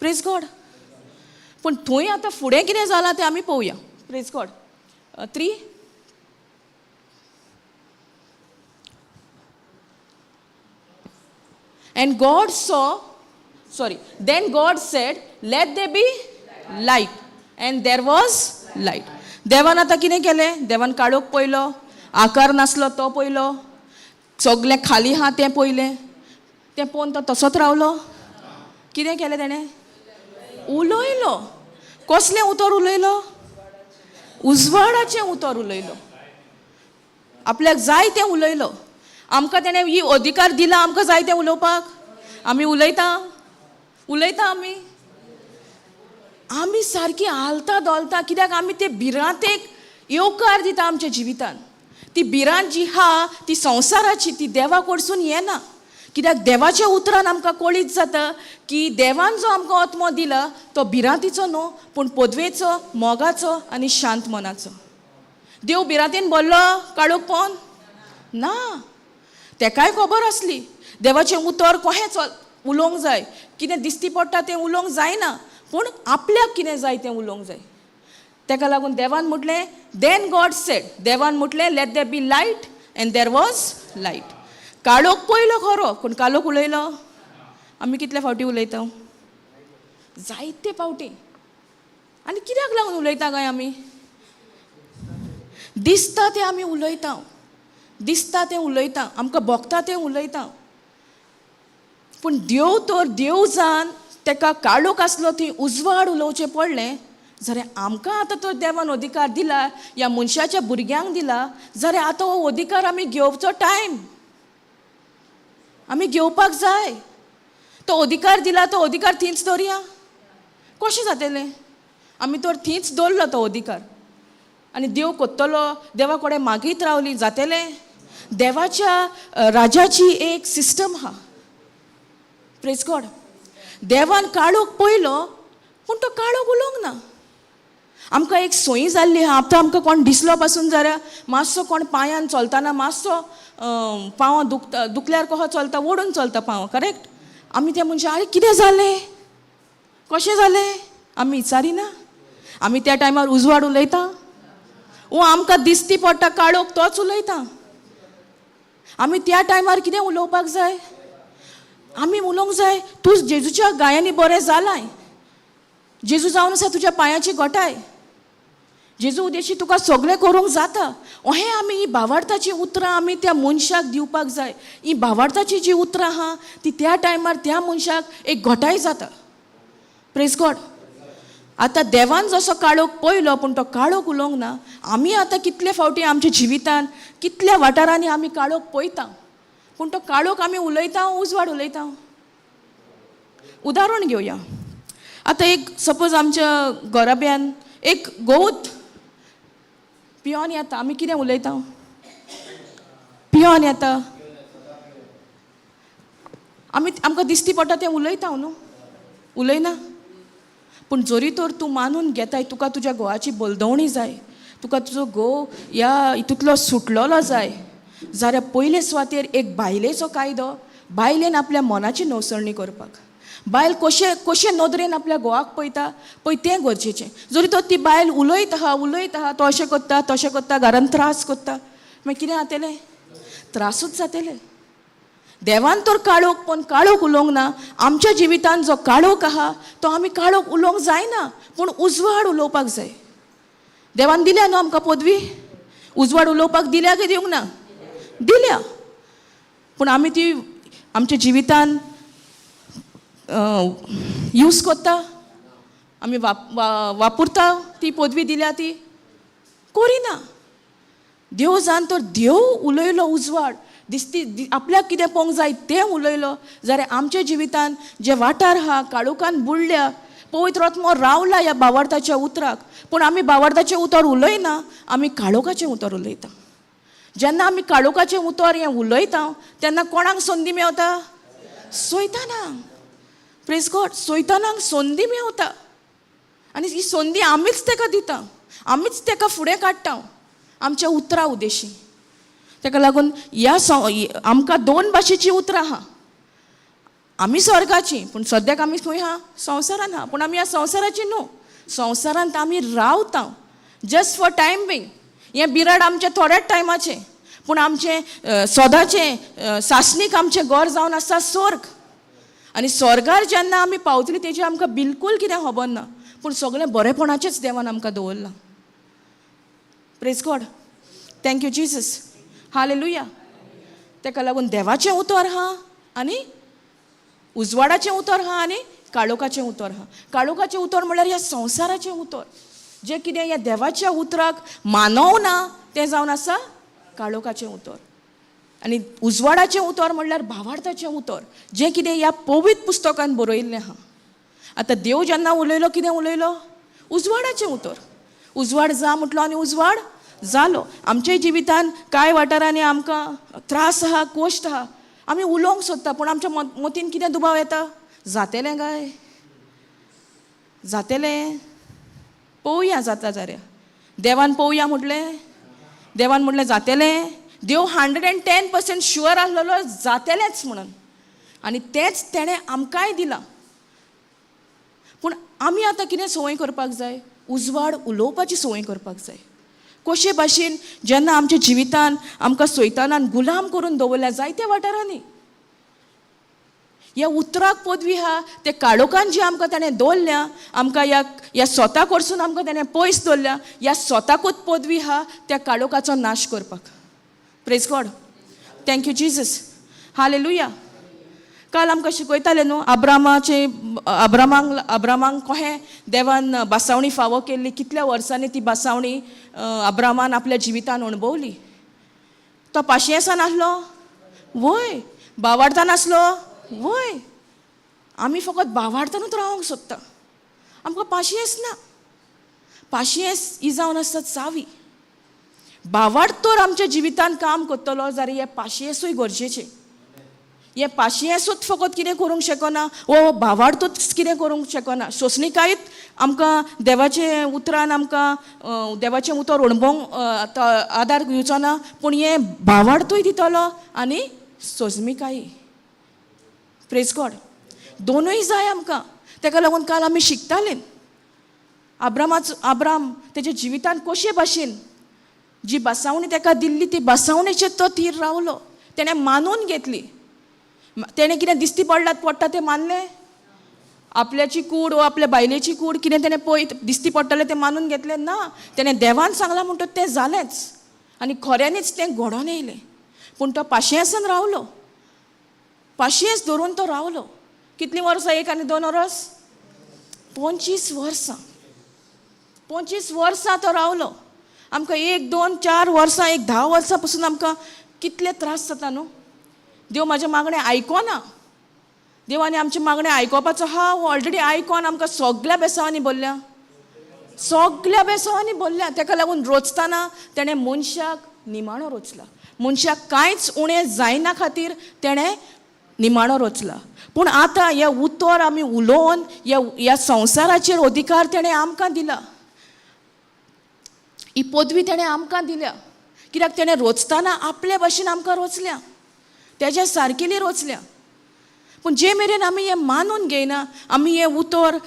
Praise God. पूण थंय आतां फुडें कितें जालां तें आमी पळोवया. Praise God. 3. And God saw, sorry, then God said, let there be light. And there was light. देवान आतां कितें केलें? देवान काळोख पयलो, आकार नासलो तो पयलो, सगलें खाली आहा तें पयलें, तें पळोवन तो तसोच रावलो. कितें केलें तेणें? उलयलो. कसलें उतर उलयलो? उजवाडाचें उतर उलयलो. आपल्याक जाय तें उलयलो. आमकां तेणें ही अधिकार दिला आमकां जाय तें उलोवपाक. आमी उलयता, उलयता आमी, आमी सारकी हालता धोलता, कित्याक आमी ते भिरांतेक येवकार दिता आमच्या जिवितान. ती भिरांत जी आहा ती संवसाराची, ती देवा कडसून येना, कित्याक देवाच्या उतरान आमकां कळीत जाता की देवान जो आमकां आत्मो दिला तो भिरांतीचो न्हू, पूण पदवेचो, मोगाचो आनी शांत मनाचो. देव भिरांतेन भरलो काळोख पळोवन ना, तेकाय खबर आसली देवाचें उतर कहें चल उलोवंक जाय, कितें दिसती पडटा तें उलोवंक जायना, पूण आपल्याक कितें जाय तें उलोवंक जाय. तेका लागून देवान म्हटलें, then God said, देवान म्हटलें let there be light and there was light. काळोख पयलो खरो, पूण काळोख उलयलो? आमी कितले फावटी उलयता? जायते फावटी. आनी कित्याक लागून उलयता काय आमी? दिसता तें आमी उलयता, दिसता तें उलयता, आमकां भोगता तें उलयता. पूण देव तर देव जावन तेका काळोख आसलो ती उजवाड उलोवचें पडलें जाल्यार आमकां आतां तो देवान अधिकार दिला, ह्या मनशाच्या भुरग्यांक दिला, जाल्यार आतां हो अधिकार आमी घेवचो टायम, आमी घेवपाक जाय. तो अधिकार दिला, तो अधिकार थंयच दवरया, कशें जातलें? आमी तर थंयच दवरलो तो अधिकार. आनी देव कोत्तलो, देवा कडेन मागीत रावली, जातलें? देवाच्या राजाची एक सिस्टम आहा. प्रेज गॉड. देवान काळोख पयलो पूण तो काळोख उलोवंक ना. आमकां एक सोयी जाल्ली आहा. आतां आमकां कोण दिसलो पासून जाल्यार मातसो कोण पांयान चलतना मातसो पांव दुखता, दुखल्यार कसो चलता, ओडून चलता पांव, करेक्ट? आमी त्या मनशाक आरे कितें जालें, कशें जालें आमी विचारिना. आमी त्या टायमार उजवाड उलयता वो आमकां दिसती पडटा काळोख तोच उलयता. आमी त्या टायमार कितें उलोवपाक जाय? आमी उलोवंक जाय तूं जेजूच्या गायांनी बरें जालाय, जेजू जावन आसा तुज्या पांयाची गोठाय, जेजू उदेशी तुका सगळें करूंक जाता. अहें आमी ही भावार्थाची उतरां आमी त्या मनशाक दिवपाक जाय. ही भावार्थाची जी उतरां आहा ती त्या टायमार त्या मनशाक एक घोटाय जाता. Praise God. आतां देवान जसो काळोख पयलो पूण तो काळोख उलोवंक ना. आमी आतां कितले फावटी आमच्या जिवितान कितल्या वाठारांनी आमी काळोख पळयता पूण तो काळोख आमी उलयता, उजवाड उलयता. उदाहरण घेवया. आतां एक सपोज आमच्या घराब्यान एक गोवत पियोन येता, आमी कितें उलयता? पियोन येता, आमी आमकां दिसती पडटा तें उलयता न्हू, उलयना. पूण जरी तर तूं मानून घेताय तुका तुज्या घोवाची बलदवणी जाय, तुका तुजो घोव ह्या हितूंतलो सुटलेलो जाय जाल्यार पयले सुवातेर एक बायलेचो कायदो, बायलेन आपल्या मनाची नवसरणी करपाक, बायल कशें कशे नदरेन आपल्या घोवाक पळयता पळय तें गरजेचें. जरी तर ती बायल उलयत आहा उलयत आहा, तो अशें करता तशें करता, घरान त्रास करता, मागीर कितें जातलें? त्रासूच जातले. देवान तर काळोख पण काळोख उलोवंक ना. आमच्या जिवितान जो काळोख आहा तो आमी काळोख उलोवंक जायना पूण उजवाड उलोवपाक जाय. देवान दिल्या न्हू आमकां पदवी, उजवाड उलोवपाक दिल्या की दिवंक ना? दिल्या. पूण आमी ती आमच्या जिवितान यूज करता, आमी वापरता ती पदवी दिल्या ती करिना. देव जाण तर देव उलयलो उजवाड दिसती आपल्याक कितें पळोवंक जाय तें उलयलो जाल्यार आमच्या जिवितान जे वाठार आहा काळोखान बुडल्या, पवित्र आत्मो रावला ह्या बावार्थाच्या उतराक, पूण आमी बावार्थाचें उतर उलयना, आमी काळोखाचें उतर उलयता. जेन्ना आमी काळोखाचें उतर हें उलयता तेन्ना कोणाक संदी मेवता? सैतानाक. प्रेज गॉड. सैतानाक संदी मेवता आनी ही संदी आमीच ताका दिता, आमीच ताका फुडें काडटा आमच्या उतरां उदेशी. ताका लागून ह्या आमकां दोन भाशेचीं उतरां आहा. आमी स्वर्गाची पूण सद्याक आमी खंय आहा? संवसारान आहा. पूण आमी ह्या संवसाराची न्हू, संवसारांत आमी रावता जस्ट फॉर टायम बींग. हें बिराड आमचें थोड्याच टायमाचें पूण आमचें सदांचें सासणीक आमचें घर जावन आसा स्वर्ग. आनी स्वर्गार जेन्ना आमी पावतली तेजी आमकां बिलकूल कितें खबर ना, पूण सगळें बरेपणाचेंच देवान आमकां दवरलां. Praise God. Thank you Jesus. Hallelujah. ताका लागून देवाचें उतर आहा आनी उजवाडाचें उतर आहा आनी काळोखाचें उतर आहा. काळोखाचें उतर म्हणल्यार ह्या संवसाराचें उतर, जें कितें ह्या देवाच्या उतराक मानवना तें जावन आसा काळोखाचें उतर. आनी उजवाडाचें उतर म्हणल्यार भावार्थाचें उतर, जें कितें ह्या पवित्र पुस्तकान बरयल्लें आहा. आतां देव जेन्ना उलयलो कितें उलयलो? उजवाडाचें उतर. उजवाड जा म्हटलो आनी उजवाड जालो. आमच्या जिवितान कांय वाठारांनी आमकां त्रास आहा, कोश्ट आहा, आमी उलोवंक सोदता पूण आमच्या मतीन कितें दुबाव येता? जातेलें काय? जातेलें? पळोवया जाता जाल्यार. देवान पळोवया म्हटलें, देवान म्हटलें जातेलें. देव 110% शुअर आसलेलो जातेलेंच म्हणून, आनी तेंच तेणें आमकांय दिलां. पूण आमी आतां कितें संवय करपाक जाय? उजवाड उलोवपाची संवय करपाक जाय. कशे भाशेन जेन्ना आमच्या जिवितान आमकां सैतानान गुलाम करून दवरल्या जायत्या वाठारांनी, ह्या उतराक पदवी आहा ते काळोखान जी आमकां ताणें दवरल्या, आमकां ह्या ह्या स्वता कडसून आमकां ताणें पयस दवरल्या, ह्या स्वताकूच पदवी आहा त्या काळोखाचो नाश करपाक. Praise God. Thank you Jesus. Hallelujah. काल आमकां शिकयताले न्हू अब्रामाचे, अब्रामांक कहें देवान बासावणी फावो केल्ली, कितल्या वर्सांनी ती बासावणी अब्रामान आपल्या जिवितान अणभवली. तो पाशियेसान आसलो वय, बावार्थान आसलो वय. आमी फकत बावार्थानूच रावंक सोदता, आमकां पाशियेंस ना. पाशियेंस ही जावन आसता चावी. भावार्थ तर आमच्या जिवितान काम करतलो जाल्यार हें पाशियेसूय गरजेचें. हें पाशियेसूच फकत कितें करूंक शकना वो भावार्थूच कितें करूंक शकना. सोंसणिकायच आमकां देवाचें उतरान आमकां देवाचें उतर अणभवंक आदार दिवचो ना, पूण हें भावार्थूय दितलो आनी सोजमिकाय. प्रेज गॉड. दोनूय जाय आमकां. तेका लागून काल आमी शिकताले आब्राम तेच्या जिवितान कशे भाशेन जी बसावणी तेका दिल्ली ती बसावणेचेर तो थीर रावलो. तेणें मानून घेतली. तेणें कितें दिसती पडलात पडटा तें मानलें. आपल्याची कूड वो आपल्या बायलेची कूड कितें तेणें पळय दिसती पडटलें तें मानून घेतलें ना. तेणें देवान सांगलां म्हणटच तें जालेंच आनी खऱ्यांनीच तें घडोवन येयलें. पूण तो पाशियेंसान रावलो, पाशियेंस धरून तो रावलो. कितलीं वर्सां? 1 आनी 2 वर्स, 25 वर्सां. 25 वर्सां तो रावलो. आमकां 1 2 4 वर्सां, 1 10 वर्सां पसून आमकां कितले त्रास जाता न्हू. देव म्हाजें मागणें आयकोना. देवान आमचें मागणें आयकोपाचो आहा, हो ऑलरेडी आयकोन आमकां सगल्या बेसांवांनी बोल्ल्या, सगल्या बेसांवांनी बोल्ल्या. तेका लागून रोचतना तेणें मनशाक निमाणो रोचला. मनशाक कांयच उणें जायना खातीर तेणें निमाणो रोचला. पूण आतां हें उतर आमी उलोवन ह्या संवसाराचेर अधिकार तेणें आमकां दिला, ही पदवी तेणें आमकां दिल्या. कित्याक तेणें रोचतना आपले भाशेन आमकां रोचल्या, तेज्या सारकेली रोचल्या. पूण जे मेरेन आमी हें मानून घेयना, आमी हें उतर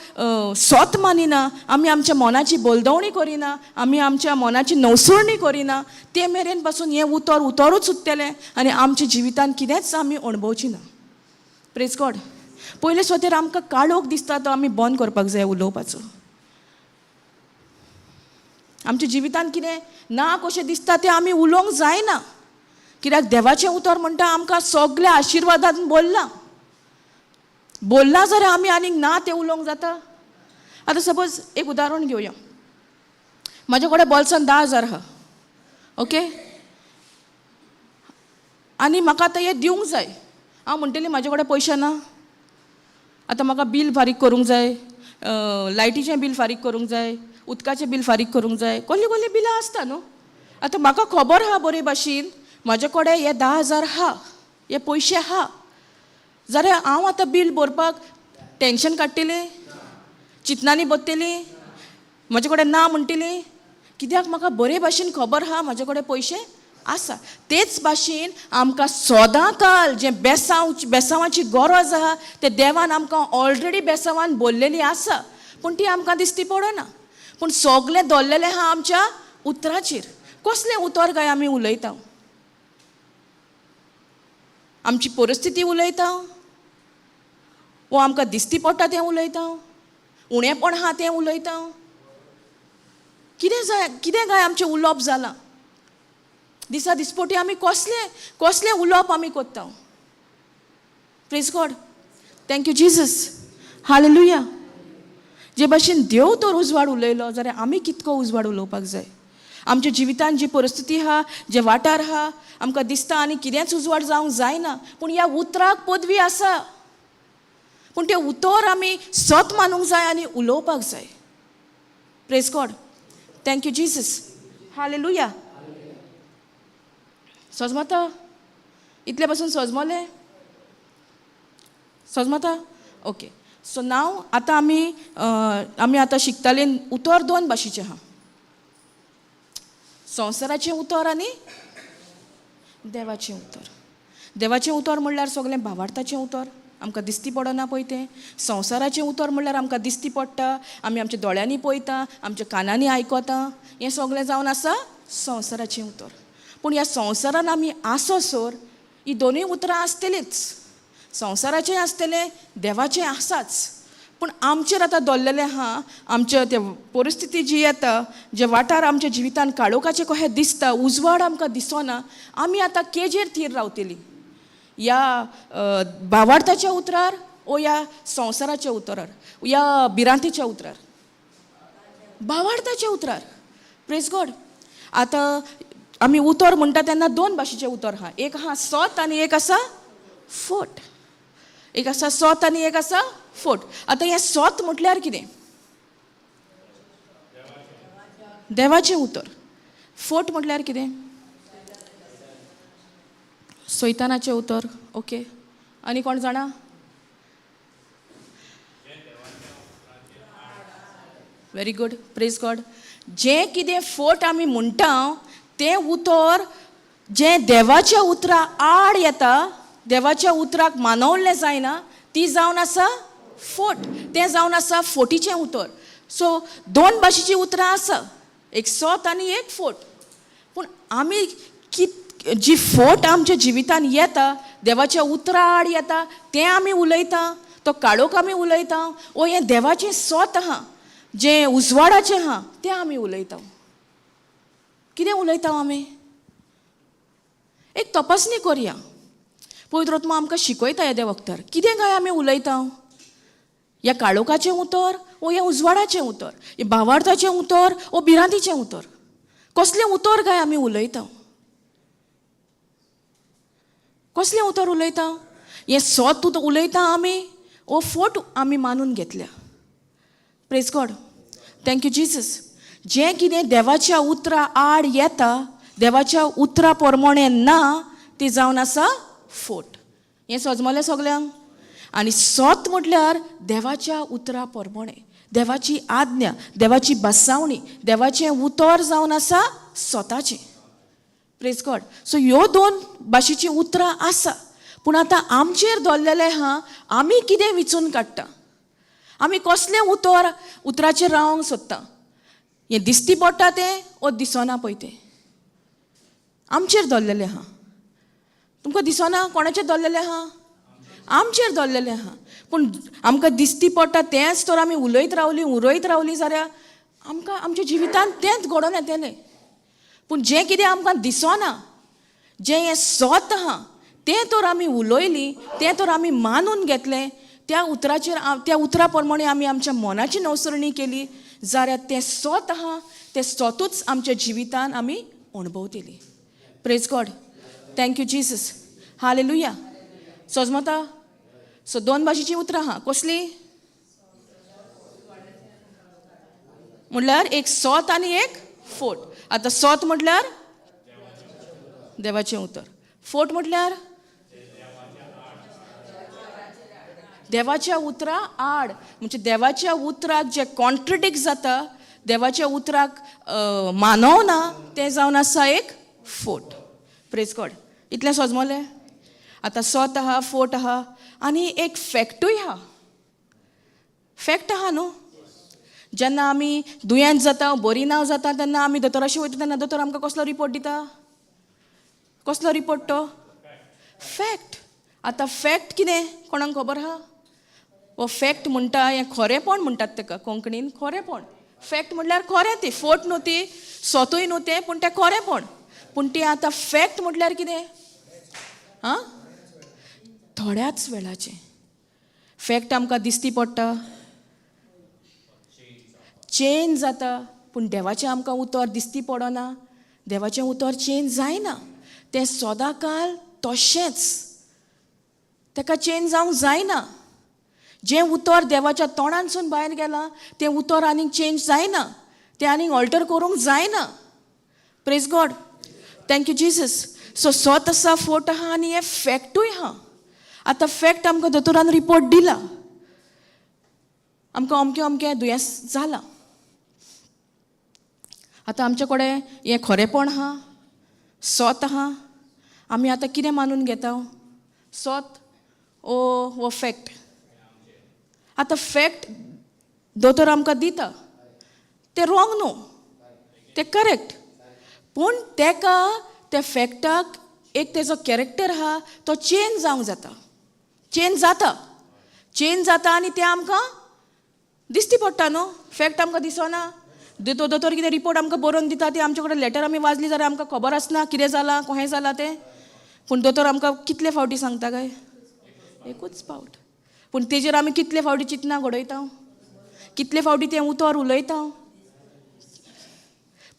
सोत मानिना, आमी आमच्या मनाची बोलदवणी करिना, आमी आमच्या मनाची नवसुरणी करिना, ते मेरेन पासून हें उतर उतरूच उरतलें आनी आमच्या जिवितान कितेंच आमी अणभवची ना. Praise God. पयले सुवातेर आमकां काळोख दिसता तो आमी बंद करपाक जाय उलोवपाचो. आमच्या जिवितान कितें ना कशें दिसता तें आमी उलोवंक जायना. कित्याक देवाचें उतर म्हणटा आमकां सगल्या आशिर्वादान बोल्लां. बोल्लां जाल्यार आमी आनीक ना तें उलोवंक जाता. आतां सपोज एक उदाहरण घेवया. म्हाजे कडेन बोल्सान 10,000 आहा, ओके, आनी म्हाका आतां हें दिवंक जाय. हांव म्हणटलें म्हाजे कडेन पयशे ना, आतां म्हाका बील फारीक करूंक जाय, लायटीचें बील फारीक करूंक जाय, उदकाचें बील फारीक करूंक जाय, कसलीं कसलीं बिलां आसता न्हू. आतां म्हाका खबर आहा बरे भाशेन म्हाजे कडेन हे 10,000 आहा, हे पयशे आहा, जाल्यार हांव आतां बील भरपाक टेंशन काडटलें, चिंतनांनी बसतली, म्हजे कडेन ना म्हणटली. कित्याक म्हाका बरे भाशेन खबर आहा म्हाजे कडेन पयशे आसा. तेच भाशेन आमकां सदां काल जें बेसांवाची गरज आहा तें देवान आमकां ऑलरेडी बेसांवान बोल्लेली आसा, पूण ती आमकां दिसती पडना. पूण सगलें दवरलेलें आहा आमच्या उतराचेर. कसलें उतर काय आमी उलयता? आमची परिस्थिती उलयता वो आमकां दिसती पडटा तें उलयता, उणेपण आहा तें उलयता. कितें जाय, कितें काय आमचें उलोवप जालां दिसा दिसपोटी? आमी कसलें कसलें उलोवप आमी करता? Praise God. Thank you Jesus. Hallelujah. जे भाशेन देव तर उजवाड उलयलो जाल्यार आमी कितको उजवाड उलोवपाक जाय. आमच्या जिवितान जी परिस्थिती आहा, जे वाठार आहा, आमकां दिसता आनी कितेंच उजवाड जावंक जायना, पूण ह्या उतराक पदवी आसा. पूण तें उतर आमी सत मानूंक जाय आनी उलोवपाक जाय. Praise God. Thank you Jesus. Hallelujah. सजमता? इतले पासून सजमलें? सजमता? ओके. सो नाव आतां आमी आमी आतां शिकताले उतर दोन भाशेचें आहा, संवसाराचें उतर आनी देवाचें उतर. देवाचें उतर म्हणल्यार सगळें भावार्थाचें उतर, आमकां दिसती पडना पळय तें. संवसाराचें उतर म्हणल्यार आमकां दिसती पडटा, आमी आमच्या दोळ्यांनी पळयता, आमच्या कानांनी आयकता, हें सगळें जावन आसा संवसाराचें उतर. पूण ह्या संवसारान आमी आसोसर ही दोनूय उतरां आसतलींच, संवसाराचें आसतलें, देवाचें आसाच. पूण आमचेर आतां दवरलेलें आहा, आमच्या ते परिस्थिती जी येता, जे वाठार आमच्या जिवितान काळोखाचें कशें दिसता, उजवाड आमकां दिसना, आमी आतां केजेर थीर रावतलीं? ह्या भावार्थाच्या उतरार ओ ह्या संवसाराच्या उतरार, ह्या भिरांतीच्या उतरार? भावार्थाच्या उतरार. Praise God. आतां आमी उतर म्हणटा तेन्ना दोन भाशेचें उतर आहा, एक आहा सत आनी एक आसा फट. एक आसा सत आनी एक आसा फट. आतां हें सत म्हटल्यार कितें? देवाचें उतर. फोट म्हटल्यार कितें? सैतानाचें उतर. ओके, आनी कोण जाणा? Very good, praise God. जें कितें फोट आमी म्हणटा तें उतर जें देवाच्या उतरा आड येता, देवाच्या उतराक मानवल्लें जायना, ती जावन आसा फोट. तें जावन आसा फोटीचें उतर. सो दोन भाशेचीं उतरां आसा, एक सोत आनी एक फोट. पूण आमी जी फोट आमच्या जिवितान येता, देवाच्या उतरा आड येता, तें आमी उलयता, तो काळोख आमी उलयता, ओ हें देवाचें सोत आहा, जें उजवाडाचें आहा, तें आमी उलयता. कितें उलयता आमी? एक तपासणी करया. पवित्र आत्मा आमकां शिकयता येद्या वखदार कितें काय आमी उलयता, ह्या काळोखाचें उतर ओ हें उजवाडाचें उतर, हें भावार्थाचें उतर ओ भिरांतीचें उतर, कसलें उतर काय आमी उलयता, कसलें उतर उलयता? हें सोत उतर उलयता आमी ओ फोट आमी मानून घेतल्या? Praise God, thank you Jesus. जें कितें देवाच्या उतरा आड येता, देवाच्या उतरा प्रमाणें ना, ती जावन आसा फोट. हें सजमलें सगल्यांक? आनी सोत म्हटल्यार देवाच्या उतरा प्रमाणें, देवाची आज्ञा, देवाची बसावणी, देवाचें उतर जावन आसा सोताचें. Praise God. सो ह्यो दोन भाशेचीं उतरां आसा, पूण आतां आमचेर दवरलेलें आहा आमी कितें विचून काडटा, आमी कसलें उतर उतराचेर रावंक सोदता. हें दिसती पडटा तें ओ दिसना पळय तें आमचेर दवरलेलें आहा. तुमकां दिसना कोणाचेर दवरलेलें आहा? आमचेर दवरलेलें आहा. पूण आमकां दिसती पडटा तेंच तर आमी उलयत रावलीं, उरयत रावलीं जाल्यार आमकां आमच्या जिवितांत तेंच घडोवन येतलें. पूण जें कितें आमकां दिसना, जें हें सोत आहा, तें तर आमी उलयलीं, तें तर आमी मानून घेतलें, त्या उतराचेर, त्या उतरा प्रमाणे आमी आमच्या मनाची नवसरणी केली जाल्यार तें सोत आहा, तें सोतूच आमच्या जिवितान आमी अणभवतलीं. Praise God, thank you Jesus, hallelujah. सजमता? सो दोन भाशेचीं उतरां आहा, कसलीं म्हटल्यार एक सोत आनी एक फोट. आतां सोत म्हटल्यार देवाचें उतर, फोट म्हटल्यार देवाच्या उतरा आड, म्हणजे देवाच्या उतराक जे कॉन्ट्रडिक्ट जाता, देवाच्या उतराक मानवना, तें जावन आसा एक फोट. Praise God. इतलें सजमलें? आतां सोत आहा, फोट आहा, आनी एक फॅक्टूय आहा. फॅक्ट आहा न्हू? जेन्ना आमी दुयेंत जाता, बरी ना जाता, तेन्ना आमी दोतोराशी वयता, तेन्ना दोतोर आमकां कसलो रिपोर्ट दिता? कसलो रिपोर्ट तो? फॅक्ट. आतां फॅक्ट कितें कोणाक खबर आहा? हो फॅक्ट म्हणटा हें खरेंपण म्हणटात तेका कोंकणीन, खरेंपण. फॅक्ट म्हटल्यार खरें, ती फोट न्हू, ती सोतूय न्हू तें, पूण तें खरेंपण. पूण ती आतां फॅक्ट म्हटल्यार कितें? आं, थोड्याच वेळाचें फॅक्ट आमकां दिसती पडटा, चेंज जाता, पूण देवाचें आमकां उतर दिसती पडना, देवाचें उतर चेंज जायना, तें सदांकाल तशेंच, तेका चेंज जावंक जायना. जें उतर देवाच्या तोंडानसून भायर गेलां तें उतर आनीक चेंज जायना, तें आनीक ऑल्टर करूंक जायना. Praise God, thank you Jesus. So सोत आसा, फोट आहा, आनी हें फॅक्टूय आहा. आतां फॅक्ट आमकां दोतोरान रिपोर्ट दिला, आमकां अमकें अमकें दुयेंस जालां. आतां आमचे कडेन हें खरेंपण आहा, सोत आहा, आमी आतां कितें मानून घेता? सोत ओ हो फॅक्ट? आतां फॅक्ट दोतोर आमकां दिता तें रॉंग न्हू, तें करेक्ट, पूण तेका त्या फॅक्टाक एक तेजो कॅरेक्टर आहा, तो चेंज जावंक जाता, चेंज जाता, चेंज जाता, आनी तें आमकां दिसती पडटा न्हू. फॅक्ट आमकां दिसना, दोतोर कितें रिपोर्ट आमकां बरोवन दिता, ती आमचे कडेन लेटर आमी वाजली जाल्यार आमकां खबर आसना कितें जालां, कहें जालां तें. पूण दोतोर आमकां कितले फावटी सांगता काय? एकूच फावट. पूण तेजेर आमी कितले फावटी चिंतना घडयता, कितले फावटी तें उतर उलयता.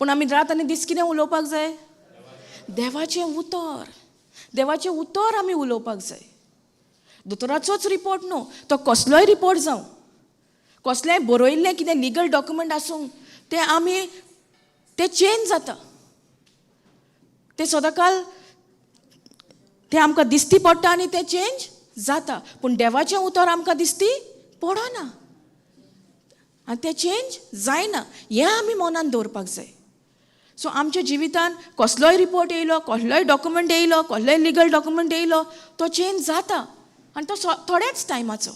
पूण आमी रात आनी दीस कितें उलोवपाक जाय? देवाचें उतर, देवाचें उतर आमी उलोवपाक जाय. दोतोराचोच रिपोर्ट न्हू, तो कसलोय रिपोर्ट जावं, कसलेंय बरयल्लें कितें लिगल डॉक्युमेंट आसूं, तें आमी तें चेंज जाता. तें सदांकाल तें आमकां दिसती पडटा आनी तें चेंज जाता. पूण देवाचें उतर आमकां दिसती पडना आनी तें चेंज जायना. हें आमी मनान दवरपाक जाय. सो आमच्या जिवितान कसलोय रिपोर्ट येयलो, कसलोय डॉक्युमेंट येयलो, कसलोय लिगल डॉक्युमेंट येयलो, तो चेंज जाता आनी तो थोड्याच टायमाचो,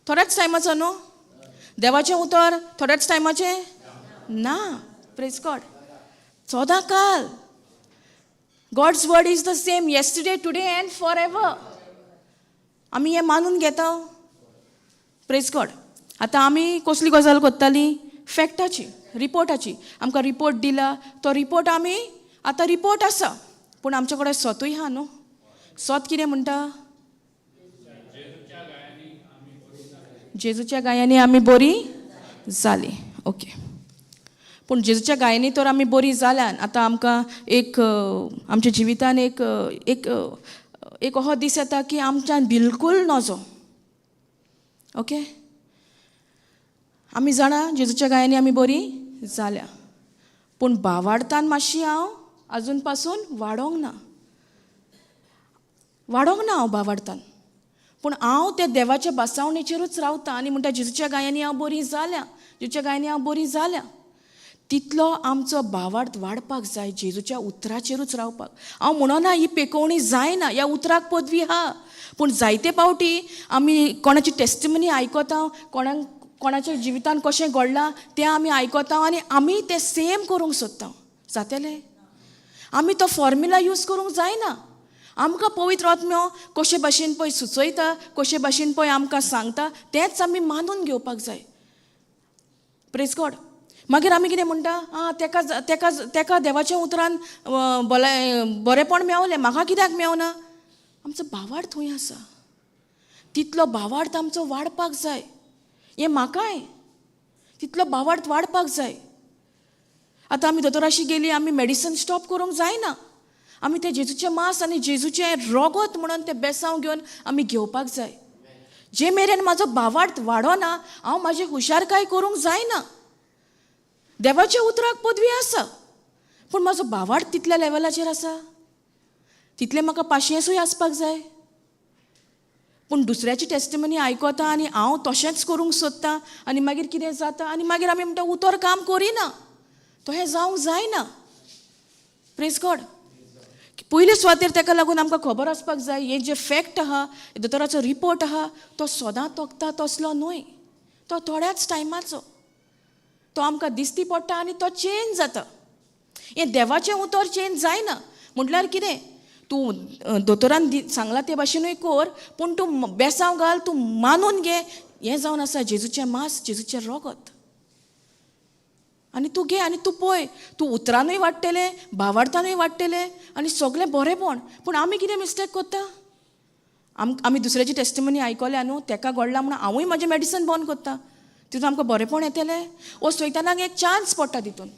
थोड्याच टायमाचो न्हू. देवाचें उतर थोड्याच टायमाचें ना. प्रेज गॉड. सदां काल God's word is the same yesterday, today and forever. आमी हें मानून घेता. Praise God. आतां आमी कसली गजाल करताली? फॅक्टाची, रिपोर्टाची. आमकां रिपोर्ट दिला तो रिपोर्ट आमी आतां रिपोर्ट आसा, पूण आमचे कडेन सतूय आहा न्हू. सत कितें म्हणटा? जेजूच्या गायांनी आमी बरी जाली. ओके, पूण जेजूच्या गायांनी तर आमी बरी जाल्यान आतां आमकां एक आमच्या जिवितान एक एक एक असो दीस येता की आमच्यान बिलकूल नजो. ओके, आमी जाणा जेजूच्या गायांनी आमी बरी जाल्या, पूण भावार्थान मातशी हांव आजून पासून वाडोंक ना, वाडोंक ना हांव भावार्थान. पूण हांव त्या देवाच्या बसावणेचेरूच रावता आनी म्हणटा जेजूच्या गायांनी हांव बरी जाल्या, जेजूच्या गायांनी हांव बरी जाल्या. तितलो आमचो भावार्थ वाडपाक जाय, जेजूच्या उतराचेरूच रावपाक. हांव म्हणना ही पेकोवणी जायना, ह्या उतराक पदवी आहा, पूण जायते पावटी आमी कोणाची टेस्टिमनी आयकता, कोणाच्या जिवितान कशें घडलां तें आमी आयकता आनी आमी तें सेम करूंक सोदता. जातलें? आमी तो फॉर्म्युला यूज करूंक जायना. आमकां पवित्र आत्म्यो कशे भाशेन पळय सुचयता, कशे भाशेन पळय आमकां सांगता, तेंच आमी मानून घेवपाक जाय. Praise God. मागीर आमी कितें म्हणटा? आं, तेका तेका तेका देवाच्या उतरान बरेंपण मेवलें, म्हाका कित्याक मेवना? आमचो भावार्थ थंय आसा, तितलो भावार्थ आमचो वाडपाक जाय. हें म्हाकाय तितलो भावार्थ वाडपाक जाय. आतां आमी दोतोराशी गेली, आमी मेडिसन स्टॉप करूंक जायना. आमी तें जेजूचें मांस आनी जेजूचें रोगोत म्हणून तें बेसांव घेवन आमी घेवपाक जाय. जे मेरेन म्हाजो भावार्थ वाडोना हांव म्हाजी हुशारकाय करूंक जायना. देवाच्या उतराक पदवी आसा, पूण म्हाजो भावार्थ तितल्या लेवलाचेर आसा, तितलें म्हाका पाशियेंसूय आसपाक जाय. पूण दुसऱ्याची टेस्टिमनी आयकता आनी हांव तशेंच करूंक सोदता आनी मागीर कितें जाता आनी मागीर आमी म्हणटा उतर काम करिना, तशें जावंक जायना. Praise God. पयले सुवातेर ताका लागून आमकां खबर आसपाक जाय, हें जें फॅक्ट आहा, दोतोराचो रिपोर्ट आहा, तो सदां तोखता तसलो न्हय, तो थोड्याच टायमाचो, तो आमकां दिसती पडटा आनी तो चेंज जाता. हें देवाचें उतर चेंज जायना. म्हटल्यार कितें, तूं दोतोरान सांगलां ते भाशेनूय कर, पूण तूं बेसांव घाल, तूं मानून घे. हें जावन आसा जेजूचें मांस, जेजूचें रोगत, आनी तूं घे आनी तूं पळय, तूं उतरानूय वाडटलें, भावार्थानूय वाडटलें आनी सगळें बरेंपण. पूण आमी कितें मिस्टेक करता? आमी दुसऱ्याची टेस्टिमनी आयकल्या न्हू, तेका घडलां म्हणून हांवूय म्हाजें मेडिसन बंद करता, तितून आमकां बरेंपण येतलें? ओ सैतानाक एक चान्स पडटा तितून.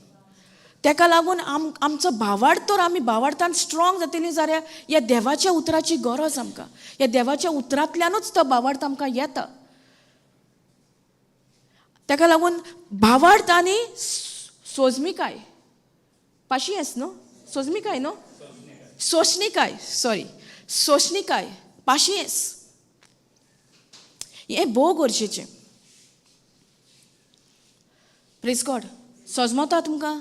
तेका लागून आमचो भावार्थ तर आमी भावार्थान स्ट्रॉंग जातली जाल्यार ह्या देवाच्या उतराची गरज आमकां. ह्या देवाच्या उतरांतल्यानूच तो भावार्थ आमकां येता. तेका लागून भावार्थ आनी सोजमिकाय, पाशियेंस न्हू, सोजमिकाय न्हू, सोशणिकाय, सॉरी, सोशणिकाय, पाशियेंस, हें भोव गरजेचें. Praise God. सजमता तुमकां?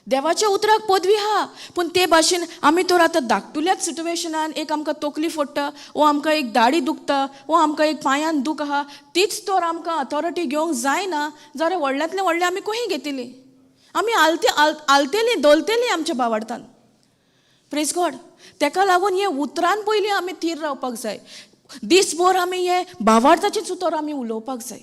देवाच्या उतराक पदवी आहा, पूण ते भाशेन आमी तर आतां धाकटुल्याच सिटुएशनान एक आमकां तकली फोडटा, वो आमकां एक दाडी दुखता, वो आमकां एक पांयान दूख आहा, तीच तर आमकां अथॉरिटी घेवंक जायना जाल्यार व्हडल्यांतलें व्हडलें आमी खंय घेतली? आमी आलतेली दोलतेली आमच्या भावार्थान. Praise God. तेका लागून हे उतरान पयलीं आमी थीर रावपाक जाय. दीसभर आमी हे भावार्थाचेच उतर आमी उलोवपाक जाय.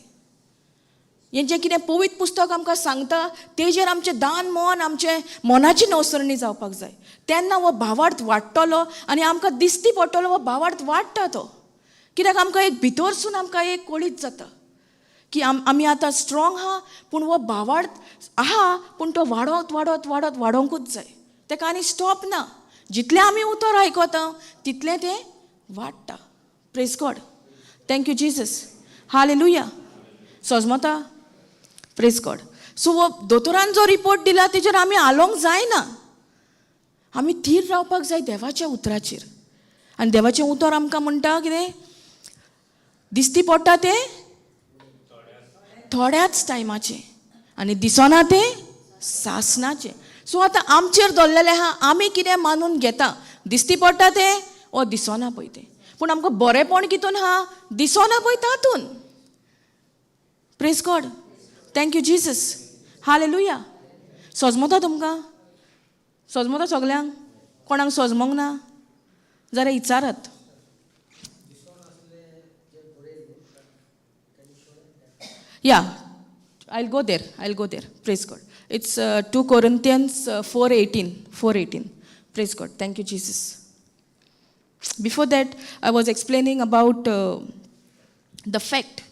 हें जें कितें पवित्र पुस्तक आमकां सांगता तेजेर आमचें दान मन, आमचें मनाची नवसरणी जावपाक जाय. तेन्ना हो भावार्थ वाडटलो आनी आमकां दिसती पडटलो हो भावार्थ वाडटा तो. कित्याक आमकां एक भितरसून आमकां एक कळीत जाता की आमी आतां स्ट्रॉंग आहा, पूण हो भावार्थ आहा, पूण तो वाडत वाडत वाडत वाडोवंकूच जाय. तेका आनी स्टॉप ना. जितलें आमी उतर आयकता तितलें तें वाडटा. Praise God. Thank you Jesus. Hallelujah. सजमता? Praise God. So हो दोतोरान जो रिपोर्ट दिला तेजेर आमी हालोवंक जायना. आमी थीर रावपाक जाय देवाच्या उतराचेर. आनी देवाचें उतर आमकां म्हणटा कितें, दिसती पडटा तें थोड्याच टायमाचें आनी दिसना तें सासणाचें. सो आतां आमचेर दवरलेलें आहा, आमी कितें मानून घेता, दिसती पडटा तें ओ दिसना पळय तें, पूण आमकां बरेंपण कितून आहा, दिसना पळय तातून. Praise God, thank you Jesus, hallelujah. सजमता तुमकां? सजमता सगल्यांक? कोणाक सजमोंक ना जाल्यार विचारात. Yeah, I'll go there. I'll go there. Praise God. It's 2 Corinthians 4:18. 4:18. Praise God. Thank you, Jesus. Before that, I was explaining about the fact.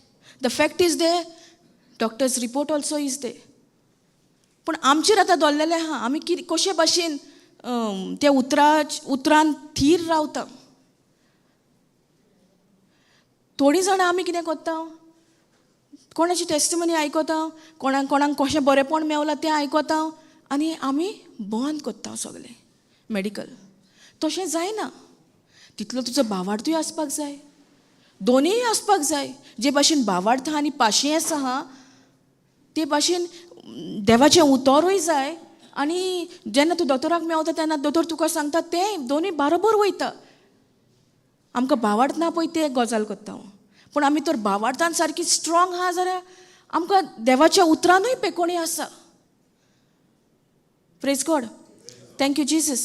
The fact is there. Doctor's report also is there. पूण आमचेर आतां दवरलेलें आहा, आमी कितें कशे भाशेन त्या उतरान थीर रावता. थोडीं जाणां आमी कितें करता, कोणाची टेस्टिमनी आयकता, कोणाक कोणाक कशें बरेंपण मेवलां तें आयकता आनी आमी बंद करता सगलें मेडिकल. तशें जायना, तितलो तुजो भावार्थूय आसपाक जाय, दोनूय आसपाक जाय. जे भाशेन भावार्थ आनी पाशियेंस आहा ते भाशेन देवाचें उतरूय जाय. आनी जेन्ना तूं दोतोराक मेवता तेन्ना दोतोर तुका सांगता तें दोनूय बारोबर वयता. आमकां भावार्थ ना पळय तें गजाल करता हांव, पूण आमी तर भावार्थान सारकी स्ट्रॉंग आहा जाल्यार आमकां देवाच्या उतरानूय पेकोणी आसा. Praise God, thank you Jesus.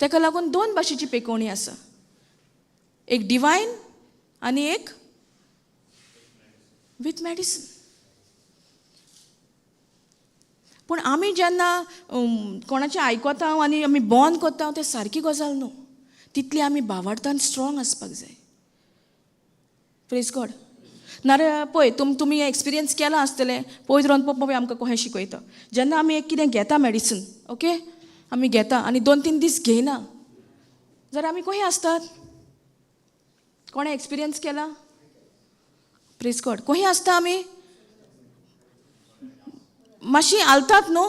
ताका लागून दोन भाशेची पेकोवणी आसा, एक डिवायन आनी एक विथ मॅडिसन. पूण आमी जेन्ना कोणाचें आयकता आनी आमी बंद करता तें सारकी गजाल न्हू, तितली आमी भावार्थान स्ट्रॉंग आसपाक जाय. Praise God. नाजाल्यार पळय तुमी एक्सपिरियन्स केलां आसतलें, पळयत रावन पप्पा आमकां कशें शिकयता. जेन्ना आमी एक कितें घेता मेडिसन, ओके, आमी घेता आनी 2-3 दीस घेयना जाल्यार आमी कशें आसतात? कोणें एक्सपिरियन्स केला? प्रेज गॉड. कशें आसता आमी? मातशी हालतात न्हू,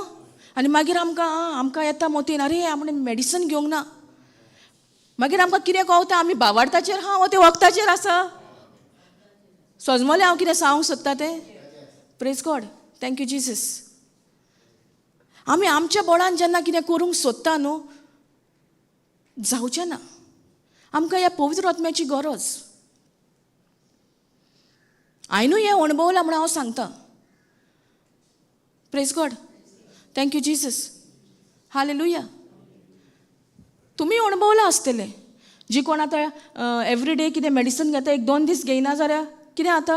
आनी मागीर आमकां आमकां येता मोतीन, अरे आमी मेडिसन घेवंक ना. मागीर आमकां कितें कळटा, आमी भावार्थाचेर आहा वो ते वखदाचेर आसा. सजमलें हांव कितें सांगूंक सोदता तें? Praise God, thank you Jesus. आमी आमच्या बोळान जेन्ना कितें करूंक सोदता न्हू, जावचें ना. आमकां ह्या पवित्र आत्म्याची गरज. हांवेनूय हें अणभवलां म्हणून हांव सांगता. Praise God, thank you Jesus, hallelujah. तुमी अणभवलां आसतलें, जी कोण आतां एवरी डे कितें मेडिसन घेता, 1-2 दीस घेयना जाल्यार कितें जाता?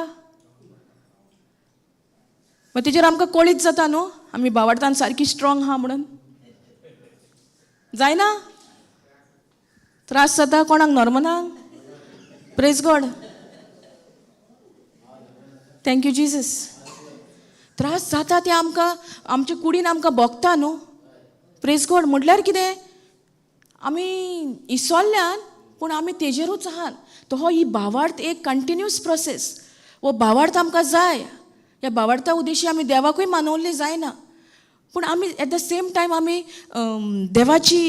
मागीर तेजेर आमकां कळीत जाता न्हू आमी भावार्थान सारकी स्ट्रॉंग आहा म्हणून. जायना? त्रास जाता कोणाक? नॉर्मनाक? Praise God, thank you Jesus. त्रास जाता ते आमकां आमच्या कुडीन आमकां भोगता न्हू. प्रेज गॉड. म्हटल्यार कितें, आमी इसोल्ल्यान पूण आमी तेजेरूच आहात. तो हो ही भावार्थ एक कंटिन्यूस प्रोसेस. हो भावार्थ आमकां जाय. ह्या भावार्था उद्देशी आमी देवाकूय मानवल्ली जायना, पूण आमी एट the same time आमी देवाची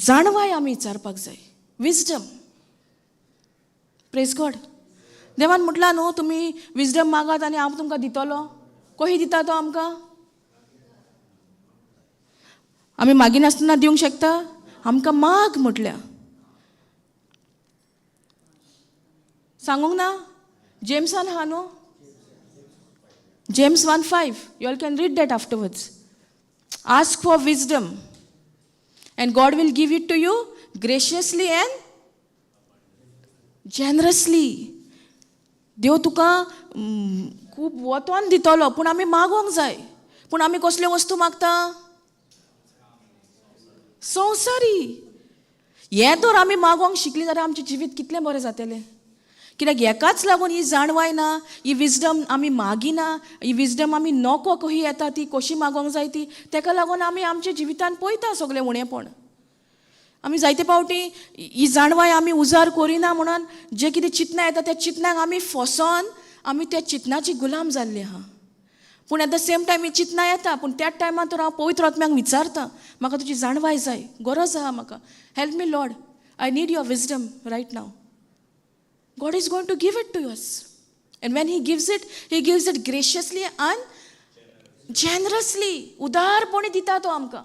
जाणवाय आमी विचारपाक जाय, विजडम. प्रेज गॉड. देवान म्हटलां न्हू तुमी विजडम मागात आनी हांव तुमकां दितलो. कशी दिता तो आमकां? आमी मागिनासतना दिवंक शकता? आमकां माग म्हटल्या. सांगूंक ना? जेम्सान आहा न्हू, James 1:5. You all can read that afterwards. Ask for wisdom and God will give it to you graciously and generously. देव तुका खूब वतोन दितलो, पूण आमी मागोंक जाय. पूण आमी कसल्यो वस्तू मागता? संवसारी. हें तर आमी मागोंक शिकली जाल्यार आमचें जिवीत कितलें बरें जातलें. कित्याक हेकाच लागून ही जाणवाय ना, ही विजडम आमी मागिना, ही विजडम आमी नको कशी येता ती, कशी मागोंक जाय ती, तेका लागून आमी आमच्या जिवितान पळयता सगळें उणेपण. आमी जायते फावटी ही जाणवाय आमी उजार करिना म्हणून जे कितें चिंतनां येता त्या चिंतनाक आमी फसोन आमी त्या चिंतनाची गुलाम जाल्ली आहा. पूण एट the same time ही चिंतना येता, पूण त्याच टायमार तर हांव पवित्र आत्म्याक विचारता, म्हाका तुजी जाणवाय जाय, गरज आहा म्हाका. Help me Lord, I need your wisdom right now. God is going to give it to us. And when He gives it, He gives it graciously and generously. उदारपणी दिता तो आमकां.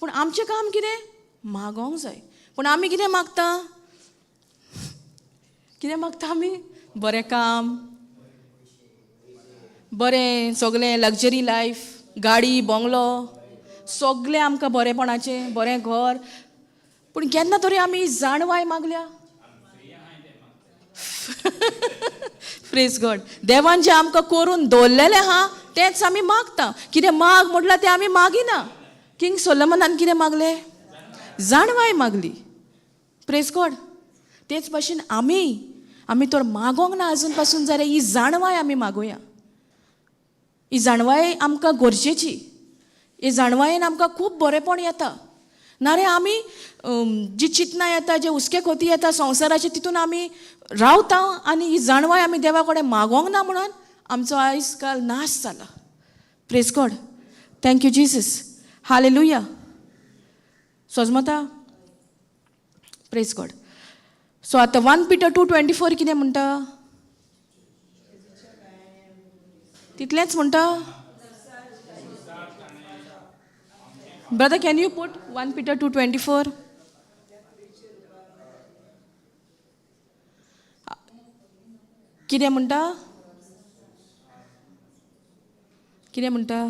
पूण आमचें काम कितें? मागोंक जाय. पूण आमी कितें मागता? कितें मागता आमी? बरें काम, बरें सगलें, लग्जरी लायफ, गाडी, बंगलो, सगलें आमकां बरेपणाचें, बरें घर. पूण केन्ना तरी आमी जाणवाय मागल्या? प्रेज गॉड. देवान जें आमकां करून दवरलेलें आहा तेंच आमी मागता. कितें माग म्हटल्यार तें आमी मागिना. किंग सोलोमनान कितें मागलें? जाणवाय मागली. प्रेज गॉड. तेच भाशेन आमी तर मागोंक ना आजून पासून जाल्यार ही जाणवाय आमी मागुया. ही जाणवाय आमकां गरजेची. ही जाणवायेन आमकां खूब बरेंपण येता. ना रे, आमी जी चिंतनां येता, जे हुस्के खोती येता संवसाराचे, तितून आमी रावता आनी ही जाणवाय आमी देवा कडेन मागोंक ना म्हणून आमचो आयज काल नाश जाला. Praise God. Thank you Jesus. Hallelujah. सोजमता? Praise God. So आतां 1 Peter 2:24 कितें म्हणटा? तितलेंच म्हणटा. Brother, can you put 1 Peter 2:24? कितें म्हणटा? कितें म्हणटा?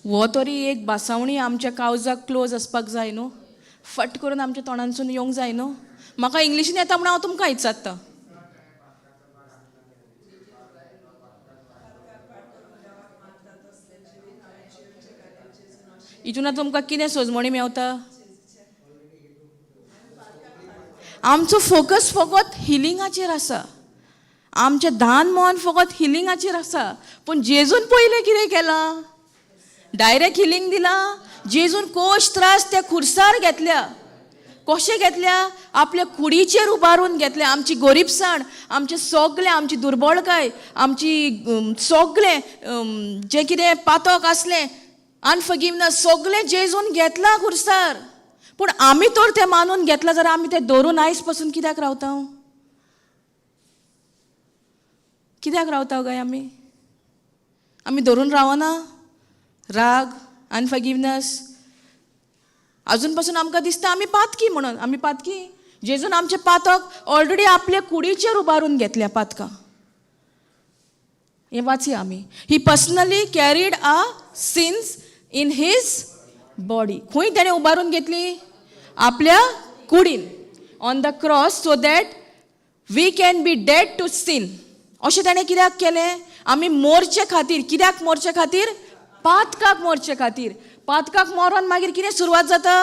हो तरी एक बासावणी आमच्या कावजाक क्लोज आसपाक जाय न्हू. फट करून आमच्या तोंडांसून येवंक जाय न्हू. म्हाका इंग्लिशीन येता म्हणून हांव तुमकां विचारता. हितून तुमकां कितें सोजमणी मेवता? आमचो फोकस फकत हिलिंगाचेर आसा. आमचें दान मन फकत हिलिंगाचेर आसा. पूण जेजून पयलें कितें केलां? डायरेक्ट हिलींग दिलां? जेजून कोश त्रास त्या खुर्सार घेतल्या. कशें घेतल्या? आपल्या कुडीचेर उबारून घेतल्या. आमची गोरीबसाण, आमचें सगळें, आमची दुर्बळकाय, आमची सगळें जें कितें पातक आसलें, अनफॉरगिवनस, सगळें जेजून घेतलां खुर्सार. पूण आमी तर तें मानून घेतलां जाल्यार आमी तें धरून आयज पासून कित्याक रावता? कित्याक रावता काय आमी? आमी धरून रावना राग, अनफॉरगिवनस. अजून पासून आमकां दिसता आमी पातकी म्हणून. आमी पातकी? जेजून आमचें पातक ऑलरेडी आपल्या कुडीचेर उबारून घेतल्या पातकां. हें वाचया आमी. He personally carried our sins in his body. खंय तेणें उबारून घेतली? आपल्या कुडीन, on the cross, so that we can be dead to sin. अशें ताणें कित्याक केलें? आमी मोरचे खातीर. कित्याक मोरचे खातीर? पातकाक मोरचे खातीर. पातकाक मरोन मागीर कितें सुरवात जाता?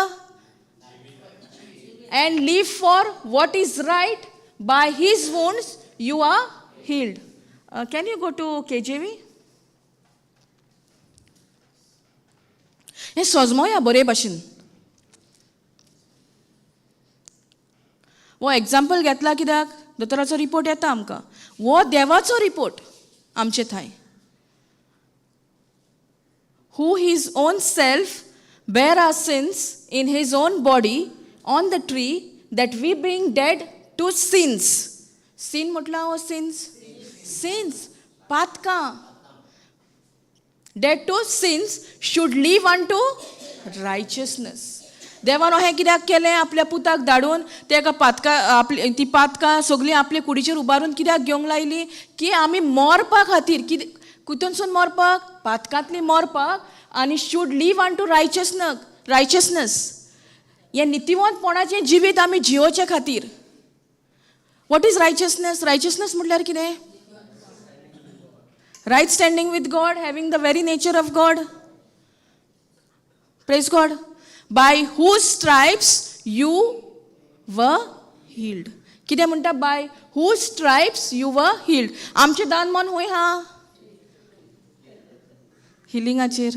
And live for what is right. By his wounds you are healed. Can you go to KJV? हें सजमोया बरे भाशेन. हो एग्जाम्पल घेतला कित्याक? दोतोराचो रिपोर्ट येता आमकां. हो देवाचो रिपोर्ट आमचे थंय. Who his own self bare our sins in his own body on the tree, that we being dead to sins. Sin म्हटलं हो sins, sins, पातकां. Dead to sins should live unto righteousness. देवान हें कित्याक केलें? आपल्या पुताक धाडून तेका पातकां आपली ती पातकां सगळीं आपले कुडीचेर उबारून कित्याक घेवंक लायली? की आमी मरपा खातीर. कितें कुतूनसून मरपाक? पातकांतली मरपाक आनी should live unto righteousness. हें नितिवंतपणाचें जिवीत आमी जियोचे खातीर. What is righteousness? Righteousness म्हटल्यार कितें? Right standing with God, having the very nature of God. Praise God. By whose stripes you were healed. कितें म्हणटा? By whose stripes you were healed. आमचें दान मन खंय हा? हिलिंगाचेर.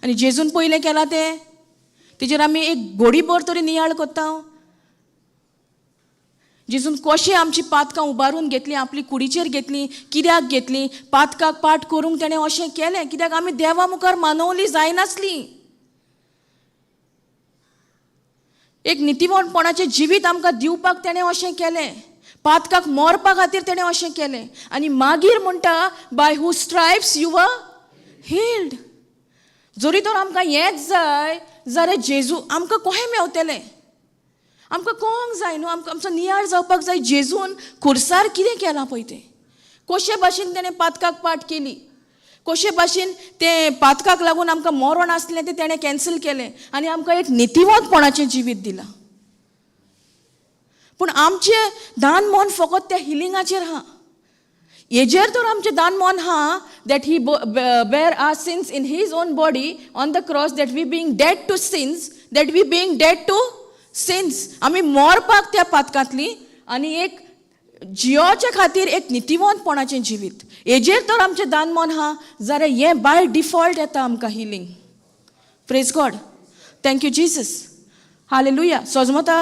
आनी जेजून पयलें केलां तें, तेजेर आमी एक घोडीभर तरी नियाळ करता. जेजून कशें आमची पातकां उबारून घेतलीं, आपली कुडीचेर घेतलीं, कित्याक घेतलीं, पातकाक पाठ करूंक तेणें अशें केलें कित्याक आमी देवा मुखार मानवली जायनासली. एक नितीवंतपणाचें जिवीत आमकां दिवपाक तेणें अशें केलें, पातकाक मरपा खातीर तेणें अशें केलें. आनी मागीर म्हणटा by whose stripes you were healed. जरी तर आमकां हेंच जाय जाल्यार जेजू आमकां कोहें मेवतलें, आमकां कोंक जाय न्हू, आमकां आमचो नियाळ जावपाक जाय जेजून खुर्सार कितें केलां पळय तें, कशे भाशेन तेणें पातकाक पाठ केली, कशे भाशेन तें पातकाक लागून आमकां मरण आसलें तें तेणें कॅन्सल केलें आनी आमकां एक नितीवंतपणाचें जिवीत दिलां. पूण आमचें दान मन फकत त्या हिलिंगाचेर आहा. हेजेर तर आमचें दान मन आहा that he bear our sins in his own body on the cross, that we being dead to sins, that we being dead to sins, आमी मरपाक त्या पातकांतली आनी एक जियोच्या खातीर एक नितीवंतपणाचें जिवीत. हेजेर तर आमचें दान मन आहा जाल्यार हें बाय डिफॉल्ट येता आमकां healing. Praise God, thank you Jesus, hallelujah. सजमता?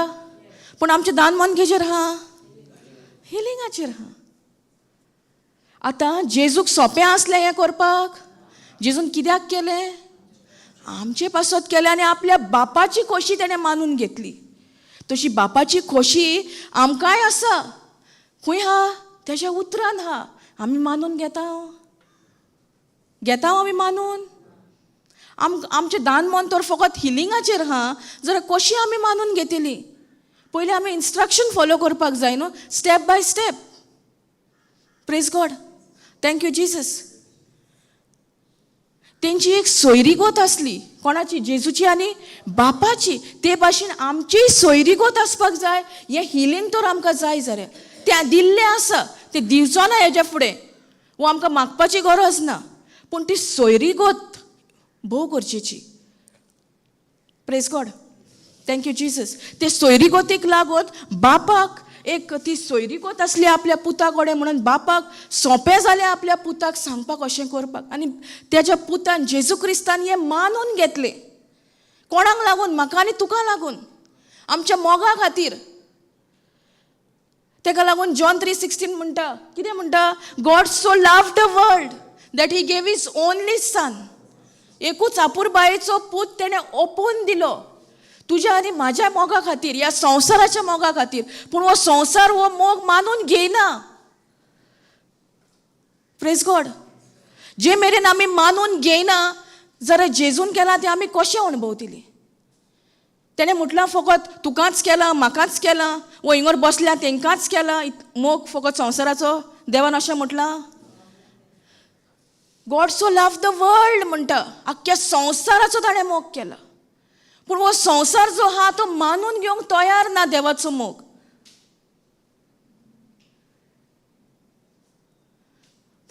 पूण आमचें दान मन घेजेर आहा, हिलिंगाचेर आहा. आतां जेजूक सोंपें आसलें हें करपाक? जेजून कित्याक केलें? आमचे पासत केलें आनी आपल्या बापाची खोशी तेणें मानून घेतली. तशी बापाची खोशी आमकांय आसा. खंय आहा? तेज्या उतरान आहा. आमी मानून घेता, घेता आमी मानून. आमचें दान मन तर फकत हिलिंगाचेर आहा जाल्यार कशी आमी मानून घेतली? पयलीं आमी इन्स्ट्रक्शन फॉलो करपाक जाय न्हू, step by step. Praise God, thank you Jesus. तेंची एक सोयरीगत आसली, कोणाची? जेजूची आनी बापाची. ते भाशेन आमचीय सोयरीगत आसपाक जाय. हें हिलींग तर आमकां जाय जाल्यार तें दिल्लें आसा, तें दिवचो ना हेज्या फुडें, वो आमकां मागपाची गरज ना, पूण ती सोयरीगत भोव गरजेची. Praise God, thank you Jesus. ते सोयरीगतीक लागून बापाक एक ती सोयरीगत आसली आपल्या पुता कडेन, म्हणून बापाक सोंपें जालें आपल्या पुताक सांगपाक अशें करपाक. आनी तेज्या पुतान जेजू क्रिस्तान हें मानून घेतलें. कोणाक लागून? म्हाका आनी तुका लागून, आमच्या मोगा खातीर. तेका लागून जॉन 3:16 म्हणटा, कितें म्हणटा? God so love the world that he gave his only son. एकूच आपुरबायेचो पूत तेणें ओपून दिलो तुज्या आनी म्हाज्या मोगा खातीर, ह्या संवसाराच्या मोगा खातीर. पूण हो संवसार हो मोग मानून घेयना. प्रेज गॉड. जे मेरेन आमी मानून घेयना जाल्यार जेजून केलां तें आमी कशें अणभवतलीं? तेणें म्हटलां फकत तुकाच केलां, म्हाकाच केलां, वो हिंगर बसल्या तेंकांच केलां मोग फकत संवसाराचो देवान अशें म्हटलां? God so love the world म्हणटा, आख्ख्या संवसाराचो ताणें मोग केला. पूण हो संवसार जो आहा तो मानून घेवंक तयार ना देवाचो मोग.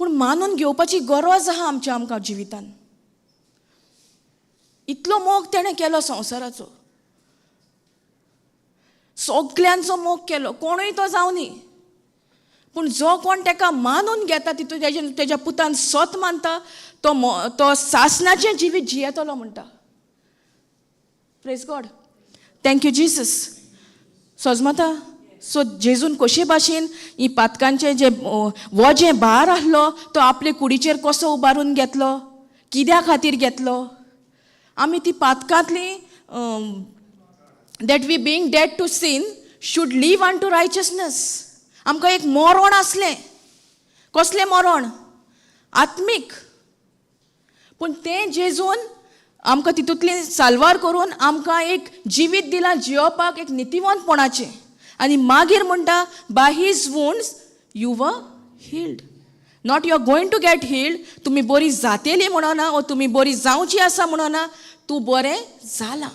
पूण मानून घेवपाची गरज आहा आमच्या आमकां जिवितान. इतलो मोग तेणें केलो संवसाराचो, सगल्यांचो मोग केलो, कोणूय तो जावनी. पूण जो कोण तेका मानून घेता, तितून तेज्या पुतान सत मानता, तो सासणाचें जिवीत जियेतलो म्हणटा. Praise God, thank you Jesus. सजमता? सो जेजून कशे भाशेन ही पातकांचें जें वजें भार आसलो तो आपले कुडीचेर कसो उबारून घेतलो, कित्या खातीर घेतलो? आमी ती पातकांतली that we being dead to sin should live unto righteousness. आमकां एक मरण आसलें. कसलें मरण? आत्मीक. पूण तें जेजून आमकां तितूंतलें साल्वार करून आमकां एक जिवीत दिलां जियोवपाक, एक नितीवंतपणाचें. आनी मागीर म्हणटा by his wounds you were healed. Not you are going to get healed. तुमी बरी जातेली म्हणना, वो तुमी बरी जावची आसा म्हणना, तूं बरें जालां.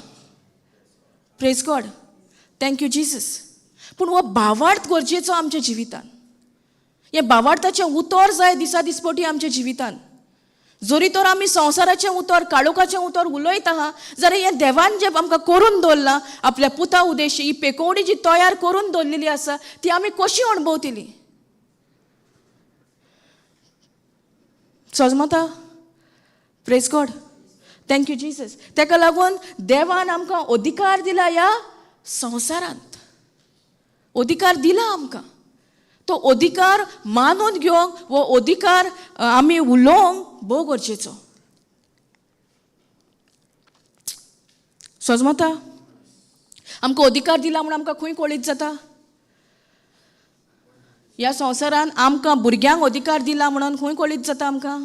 Praise God, thank you Jesus. पूण हो भावार्थ गरजेचो आमच्या जिवितान. हें भावार्थाचें उतर जाय दिसा दिसपटी आमच्या जिवितान. जरी तर आमी संवसाराचें उतर, काळोखाचें उतर उलयता आहा, जाल्यार हें देवान जें आमकां करून दवरलां आपल्या पुता उद्देशी, ही पेकोवणी जी तयार करून दवरलेली आसा ती आमी कशी अणभवतली? सजमता? Praise God, thank you Jesus. तेका लागून देवान आमकां अधिकार दिला ह्या संवसारांत. अधिकार दिला आमकां. तो अधिकार मानून घेवंक हो अधिकार आमी उलोवंक भोव गरजेचो. सजमता आमकां अधिकार दिला म्हूण आमकां खंय कळीत जाता? ह्या संवसारान आमकां भुरग्यांक अधिकार दिला म्हणून खंय कळीत जाता आमकां?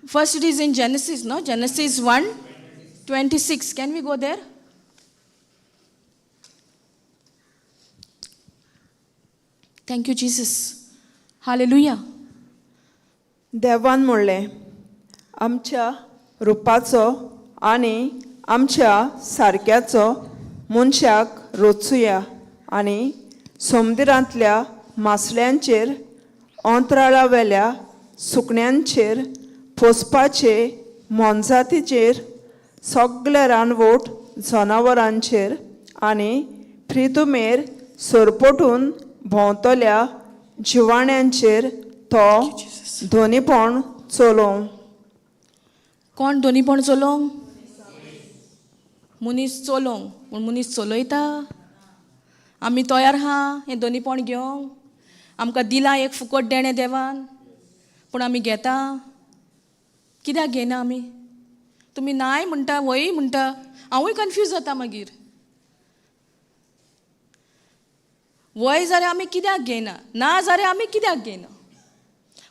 First it is in Genesis, no? Genesis 1:26. Can we go there? Thank you Jesus. Hallelujah. देवान म्हणलें, आमच्या रुपाचो आनी आमच्या सारक्याचो मनशाक रोचुया आनी समुद्रांतल्या मासल्यांचेर, अंतराळावेल्या सुकण्यांचेर, पोसपाचे मोनजातीचेर, सगल्या रानवट जनावरांचेर आनी प्रितुमेर सरपटून भोंवतल्या जिवाण्यांचेर तो धोनीपण चलोवं. कोण दोनीपण चलोवंक? मनीस चलोवंक. पूण मनीस चलयता? आमी तयार आहा हें दोनीपण घेवंक? आमकां दिलां एक फुकट देणें देवान, पूण आमी घेता? कित्याक घेयना आमी? तुमी नाय म्हणटा, वय म्हणटा, हांवूय कन्फ्यूज जाता मागीर. वय जाल्यार आमी कित्याक घेयना, ना जाल्यार आमी कित्याक घेयना?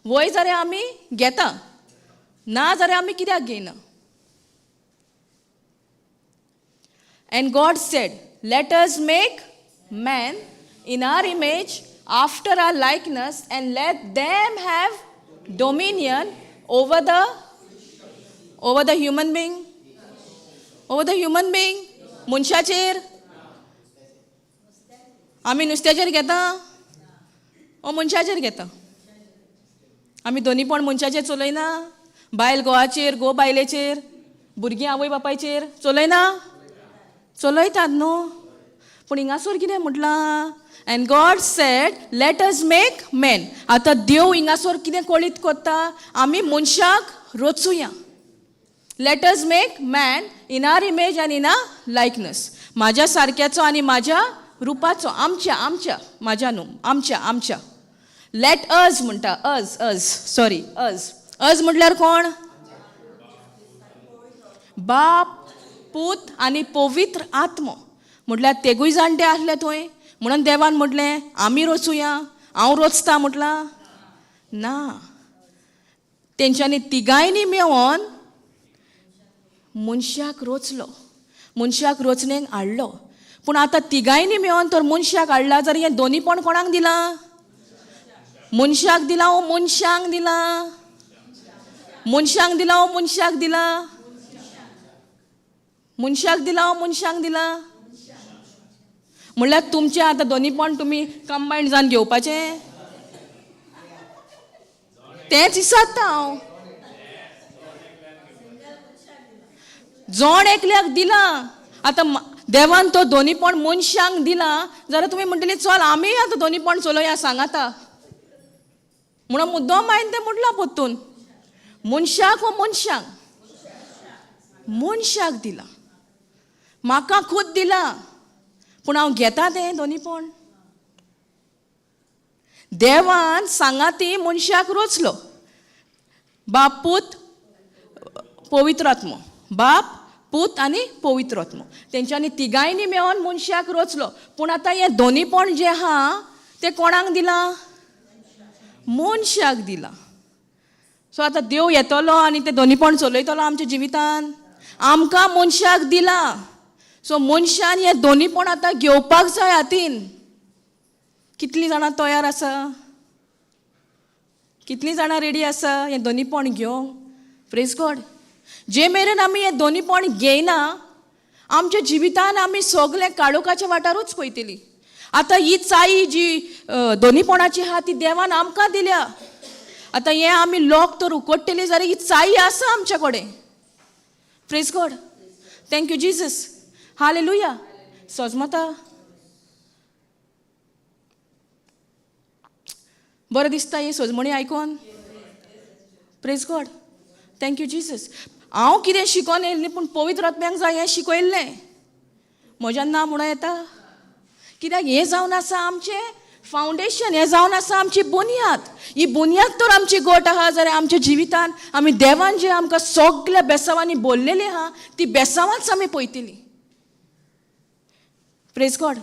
वय जाल्यार आमी घेता, ना जाल्यार आमी कित्याक घेयना? And God said, "Let us make man in our image, after our likeness, and let them have dominion over the human being." Over the human being. मनशाचेर. आमी नुस्त्याचेर घेता ओ मनशाचेर घेता? आमी दोनी पण मनशाचेर चलयना? बायल घोवाचेर, घोव बायलेचेर, भुरगीं आवय बापायचेर चलयना? चलयतात न्हू? पूण हिंगासर कितें म्हटलां? And God said, "Let us make man." आतां देव हिंगासर कितें कळीत कोत्ता? आमी मनशाक रचुया. Let us make man in our image and in our likeness. माझ्या सारक्याचो आनी माझ्या रुपाचो. आमच्या, आमच्या, माझ्या न्हू, आमच्या, आमच्या. लेट अज म्हणटा, अज, अज, सॉरी, अज. अज म्हटल्यार कोण? बाप, पूत आनी पवित्र आत्मो. म्हटल्यार तेगूय जाण ते आसले थंय. म्हणून देवान म्हटलें आमी रचुया. हांव रचता म्हटलां ना. तेंच्यांनी तिगांयनी मेळोन मनशाक रचलो, मनशाक रचणेक हाडलो. पूण आतां तिगांयनी मेळोन तर मनशाक हाडला जाल्यार हें दोनीपण कोणाक दिलां? मनशाक दिलां ओ मनशांक दिलां? मनशांक दिलां ओ मनशाक दिलां? मनशाक दिलां ओ मनशांक दिलां? म्हणल्यार तुमचें आतां दोनीपण तुमी कंबायन जावन घेवपाचें तेंच विचारता हांव. जण एकल्याक दिलां. आतां देवान तो दोनीपण मनशांक दिलां जाल्यार तुमी म्हणटली, चल आमी आतां दोनीपण चलोया सांगाता म्हणून. मुद्दम हांवें तें म्हटलां परतून, मनशाक वा मनशांक? मनशाक दिलां. म्हाका खूद दिलां, पूण हांव घेता तें दोनीपण? देवान सांगाती मनशाक रचलो, बाप, पूत, पवित्र आत्मो. बाप, पूत आनी पवित्र आत्मो, तेंच्यांनी तिगांयनी मेळोन मनशाक रचलो. पूण आतां हें दोनीपण जें आहा तें कोणाक दिलां? मनशाक दिलां. सो आतां देव येतलो आनी तें दोनीपण चलयतलो आमच्या जिवितान? आमकां मनशाक दिलां, सो मनशान हें दोनीपण आतां घेवपाक जाय हातीन. कितलीं जाणां तयार आसा? कितलीं जाणां रेडी आसा हें दोनीपण घेवंक? प्रेज गॉड. जे मेरेन आमी हें दोनीपण घेयना, आमच्या जिवितान आमी सगलें काळोखाच्या वाठारूच पळयतली. आतां ही चाई जी दोनीपणाची आहा ती देवान आमकां दिल्या. आतां हें आमी लोक तर उकडटली जाल्यार ही चाई आसा आमच्या कडेन. Praise God. Thank you Jesus. Hallelujah. सजमता? बरें दिसता ही सजमणी आयकोन? Praise God. Thank you Jesus. हांव कितें शिकोन येयलें, पूण पवित्र आत्म्याक जाय हें शिकयल्लें. म्हज्यान ना म्हणूं येता? कित्याक हें जावन आसा आमचें फावंडेशन, हें जावन आसा आमची बुन्याद. ही बुन्याद तर आमची गोट आहा जाल्यार आमच्या जिवितान आमी देवान जे आमकां सगल्या बेसांवांनी बोल्लेली आहा ती बेसांवांच आमी पळयतली. Praise God,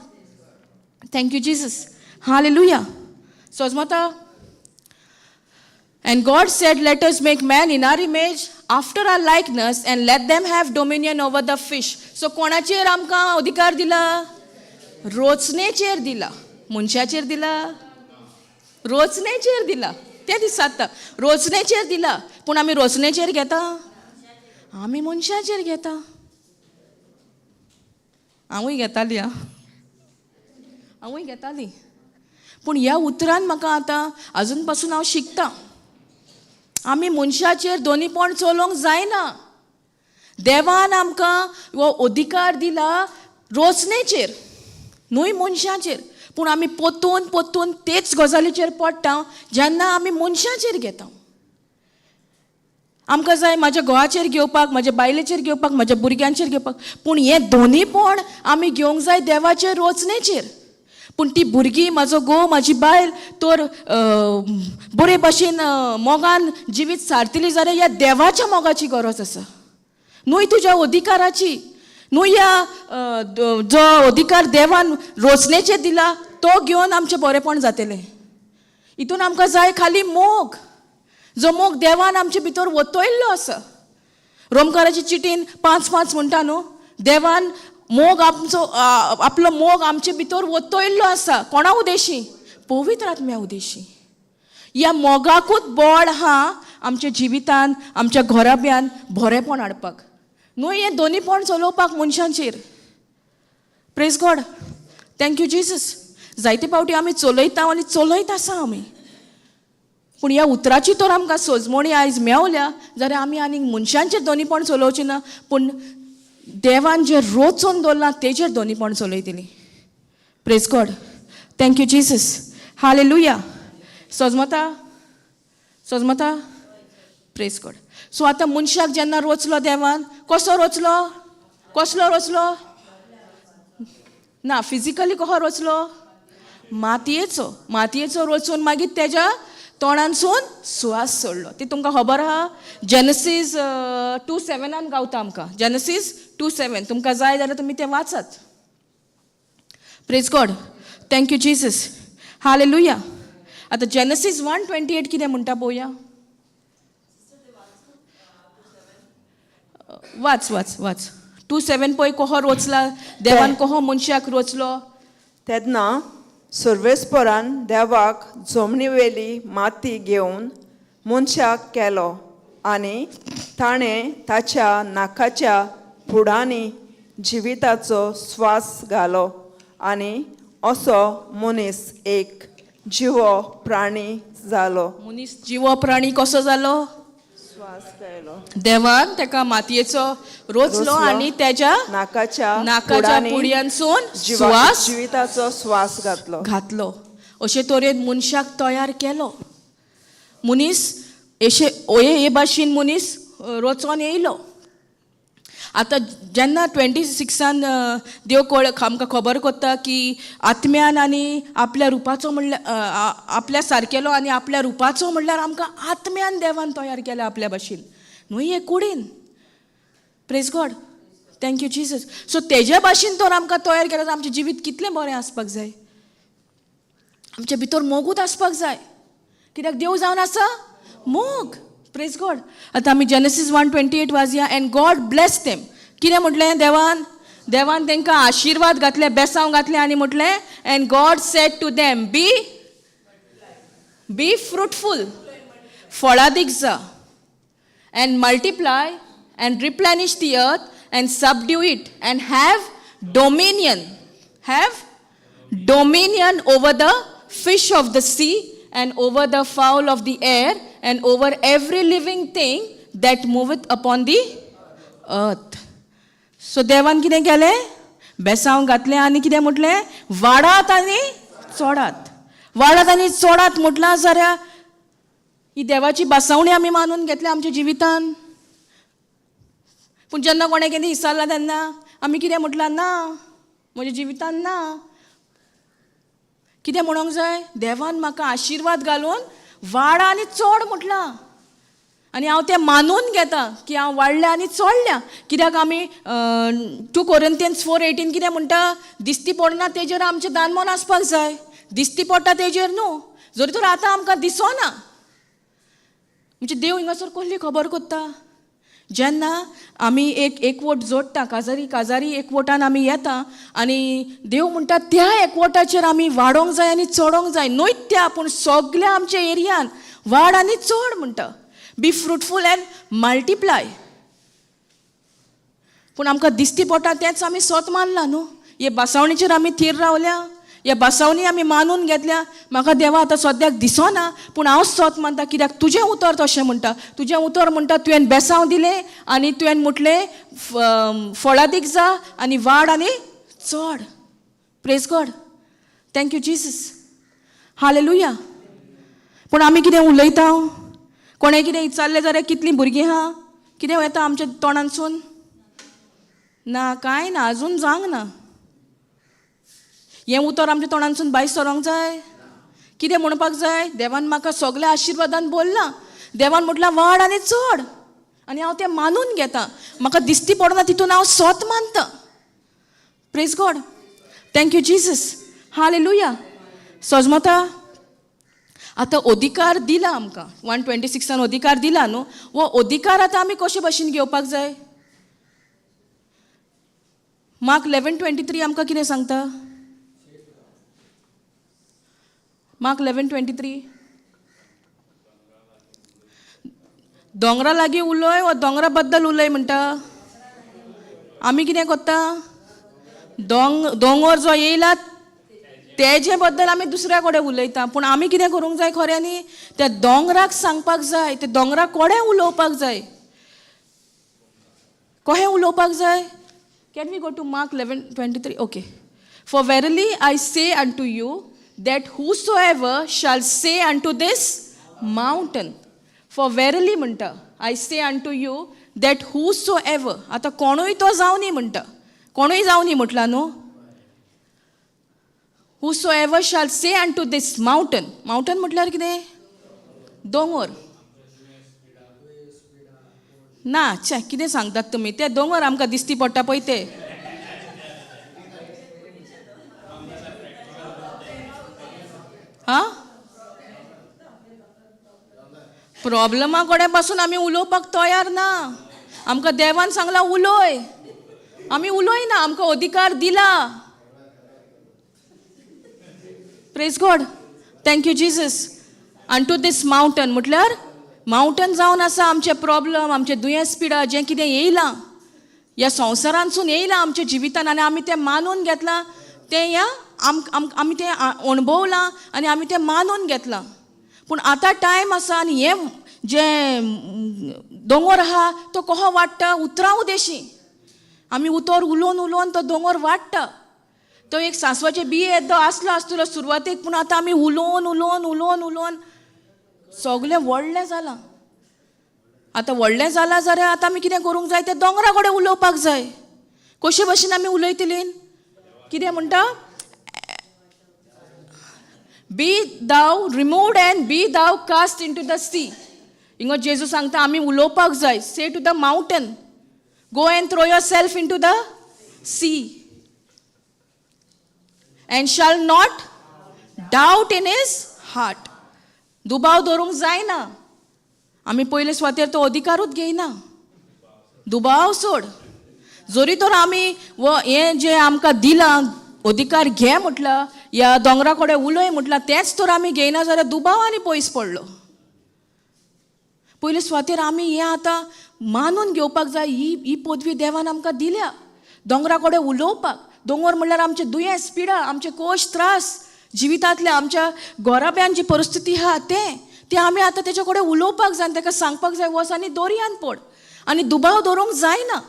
thank you Jesus, hallelujah. सोजमता. And God said, Let us make man in our image, after our likeness, and let them have dominion over the fish. So कोणाचेर आमकां अधिकार दिला? रोचणेचेर दिला. मनशाचेर दिला? रोचणेचेर दिला. तें दिसाता रोचणेचेर दिला, पूण आमी रोचणेचेर घेता? आमी मनशाचेर घेता. हांवूय घेताली, आं, हांवूय घेताली. पूण ह्या उतरान म्हाका आतां आजून पासून हांव शिकतां, आमी मनशाचेर दोनीपण चलोवंक जायना. देवान आमकां हो अधिकार दिला रोचणेचेर, न्हय मनशाचेर. पूण आमी पोतून पोतून तेच गजालीचेर पडटा जेन्ना आमी मनशाचेर घेता. आमकां जाय म्हाज्या घोवाचेर घेवपाक, म्हाज्या बायलेचेर घेवपाक, म्हाज्या भुरग्यांचेर घेवपाक, पूण हें दोनीपण आमी घेवंक जाय देवाचेर रोचणेचेर. पूण ती भुरगीं, म्हाजो घोव, म्हाजी बायल तर बरे भाशेन मोगान जिवीत सारतली जाल्यार ह्या देवाच्या मोगाची गरज आसा, न्हय तुज्या अधिकाराची, न्हय ह्या जो अधिकार देवान रोचणेचेर दिला तो घेवन आमचें बरेंपण जातलें. हितून आमकां जाय खाली मोग, जो मोग देवान आमचे भितर वतयल्लो आसा. रोमकाराची चिटीन 5:5 म्हणटा न्हू, देवान मोग आमचो, आपलो मोग आमचे भितर वतयल्लो आसा. कोणा उदेशी? पवित्र आत्म्या उदेशी. ह्या मोगाकूच बळ आहा आमच्या जिवितान, आमच्या घराब्यान बरेंपण हाडपाक, न्हय हें दोनीपण चलोवपाक मनशांचेर. Praise God, thank you Jesus. जायते फावटी आमी चलयता आनी चलयत आसा आमी, पूण ह्या उतराची तर आमकां सोजमणी आयज मेवल्या जाल्यार आमी आनीक मनशांचेर दोनीपण चलोवचें ना, पूण देवान जें रोचून दवरलां तेजेर दोनीपण चलयतली. Praise God, thank you Jesus, hallelujah. सोजमता? सोजमता? Praise God. So आतां मनशाक जेन्ना रोचलो देवान, कसो रोचलो? कसलो रोचलो? ना, फिजिकली कसो रोचलो? मातयेचो. मातयेचो रोचून मागीर तेज्या तोंडानसून सुवास सोडलो. ती तुमकां खबर आहा, जेनसीस 2:7 गावता आमकां. जेनसीस 2:7, तुमकां जाय जाल्यार तुमी तें वाचात. Praise God, thank you Jesus, hallelujah. आतां जेनसीस 1:28 कितें म्हणटा पळोवया. वाच वाच वाच, 2:7 पळय. कोहो रोचला देवान, कोहो मनशाक रोचलो? तेन्ना सर्वेस्परान देवाक जमनीवेली माती घेवन मनशाक केलो आनी ताणें ताच्या नाकाच्या फुडांनी जिविताचो स्वास घालो आनी असो मनीस एक जिवो प्राणी जालो. मनीस जिवो प्राणी कसो जालो? स्वास घालो. देवान ताका मातयेचो रोचलो रोचलो. आनी तेज्या नाकाच्या नाकाच्या फुडांनी पुडयांसून सुवास जिविताचो स्वास घातलो. घातलो. अशे तरेन मनशाक तयार केलो. मनीस अशे हे भाशेन मनीस रोचोन येयलो. आतां जेन्ना 26 देव कळ आमकां खबर कोत्ता की आत्म्यान आनी आपल्या रुपाचो म्हणल्यार आपल्या सारकेलो आनी आपल्या रुपाचो म्हणल्यार आमकां आत्म्यान देवान तयार केला आपल्या भाशेन, न्हय हे कुडीन. Praise God, thank you Jesus. So तेज्या भाशेन तर आमकां तयार केला जाल्यार आमचें जिवीत कितलें बरें आसपाक जाय. आमचे भितर मोगूच आसपाक जाय, कित्याक देव जावन आसा मोग. Praise God. आतां आमी जेनसीस 1:28 वाचया. And God bless them. कितें म्हटलें देवान? देवान तांकां आशिर्वाद घातले, बेसांव घातले आनी म्हटलें, And God said to them, be fruitful, फळादीक जा, and multiply and replenish the earth and subdue it and have dominion over the fish of the sea and over the fowl of the air and over every living thing that moveth upon the earth. So देवान कितें केलें? बेसांव घातलें आनी कितें म्हटलें? वाडात आनी चोडात, वाडात आनी चोडात म्हटलां जाल्यार ही देवाची बासावणी आमी मानून घेतल्या आमच्या जिवितान. पूण जेन्ना कोणें कितें विचारलां तेन्ना आमी कितें म्हटलां? ना. म्हज्या जिवितान ना. कितें म्हणोंक जाय? देवान म्हाका आशिर्वाद घालून वाडा आनी चड म्हटलां आनी हांव तें मानून घेता की हांव वाडल्या आनी चोडल्या. कित्याक आमी 2 Corinthians 4:18 कितें म्हणटा? दिसती पडना तेजेर आमचें दानमोन आसपाक जाय. दिसती पडटा तेजेर न्हू, जरी तर आतां आमकां दिसना. म्हणजे देव हिंगासर कसली खबर कोत्ता? जेन्ना आमी एक एकवट जोडटा, काजारी काजारी एकवटान आमी येता आनी देव म्हणटा त्या एकवटाचेर आमी वाडोंक जाय आनी चडोंक जाय. न्हय त्या पूण सगल्या आमच्या एरियान वाड आनी चड म्हणटा. बी फ्रुटफूल अँड मल्टिप्लाय. पूण आमकां दिसती पडटा तेंच आमी सोत मानलां न्हू. हे बसावणीचेर आमी थीर रावल्या, ह्या बसावणी आमी मानून घेतल्या. म्हाका देवा आतां सद्याक दिसना पूण हांव सोत मानता, कित्याक तुजें उतर तशें म्हणटा. तुजें उतर म्हणटा तुवें बेसांव दिलें आनी तुवें म्हटलें फळादीक जा आनी वाड आनी चड. Praise God, thank you Jesus, hallelujah. पूण आमी कितें उलयता? कोणें कितें विचारलें जाल्यार कितलीं भुरगीं आहा, कितें येता आमच्या तोंडांतसून? ना, कांय ना, अजून जावंक ना. हें उतर आमच्या तोंडांतसून भायर सरोंक जाय. कितें म्हणपाक जाय? देवान म्हाका सगल्या आशिर्वादान बोल्लां. देवान म्हटलां वाड आनी चड आनी हांव तें मानून घेता. म्हाका दिसती पडना तितून हांव सोत मानता. Praise God, thank you Jesus, hallelujah. सजमता आतां अधिकार दिला आमकां, 126 अधिकार दिला न्हू. हो अधिकार आतां आमी कशे भशेन घेवपाक जाय? मार्क 11:23 आमकां कितें सांगता? मार्क 11:23. दोंगरा लागीं उलय वा दोंगरा बद्दल उलय म्हणटा. आमी कितें करता? दोंगर जो येयला तेजे बद्दल आमी दुसऱ्या कडेन उलयता. पूण आमी कितें करूंक जाय? खऱ्यांनी त्या दोंगराक सांगपाक जाय, त्या दोंगरा कडेन उलोवपाक जाय. कशें उलोवपाक जाय? Can we go to Mark 11:23? Okay. For verily I say unto you that whosoever shall say unto this mountain. For verily म्हणटा I say unto you that whosoever. आतां कोणूय तो जावनी म्हणटा, कोणूय जावनी म्हटला न्हू. Whosoever shall say unto this mountain. Mountain म्हटल्यार कितें? दोंगर ना. छे, कितें सांगतात तुमी? ते दोंगर आमकां दिसती पडटा पळय ते. आं, प्रॉब्लमा कडेन पासून आमी उलोवपाक तयार ना. आमकां देवान सांगलां उलोय, आमी उलोयना. आमकां अधिकार दिला. Praise God, thank you Jesus. Unto this mountain म्हटल्यार मावंटन जावन आसा आमचे प्रॉब्लम, आमचे दुयेंस पिडा, जें कितें येयलां ह्या संवसारांतसून येयलां आमच्या जिवितान आनी आमी तें मानून घेतलां. तें ह्या आमी तें अणभवलां आनी आमी तें मानून घेतलां. पूण आतां टायम आसा आनी हें जें दोंगर आहा तो कसो वाडटा? उतरां उदेशी. आमी उतर उलोवन उलोवन तो दोंगर वाडटा. तो एक सांसवाचें बिये येदो आसलो आसतलो सुरवातेक, पूण आतां आमी उलोवन उलोवन उलोवन उलोवन सगलें व्हडलें जालां. आतां व्हडलें जालां जाल्यार आतां आमी कितें करूंक जाय? तें दोंगरा कडेन उलोवपाक जाय. कशे भशेन आमी उलयतलीं? कितें म्हणटा? Be thou removed and be thou cast into the sea. हिंगा जेजू सांगता आमी उलोवपाक जाय. Say to the mountain, go and throw yourself into the sea, and shall not doubt in his heart. दुबाव दवरूंक जायना. आमी पयले सुवातेर तो अधिकारूच घेयना. दुबाव सोड. जरी तर आमी व हें जें आमकां दिलां अधिकार घे म्हटलां, ह्या दोंगरा कडेन उलय म्हटलां, तेंच तर आमी घेयना जाल्यार दुबाव आनी पयस पडलो. पयले सुवातेर आमी हें आतां मानून घेवपाक जाय. ही ही पदवी देवान आमकां दिल्या दोंगरा कडेन उलोवपाक. दोंगर म्हणल्यार आमचे दुयेंस पिडा, आमचे कोश त्रास जिवितांतले, आमच्या घराब्यान जी परिस्थिती आहा तें तें आमी आतां तेच्या कडेन उलोवपाक जाय आनी ताका सांगपाक जाय, वच आनी दर्यान पड. आनी दुबाव दवरूंक जायना.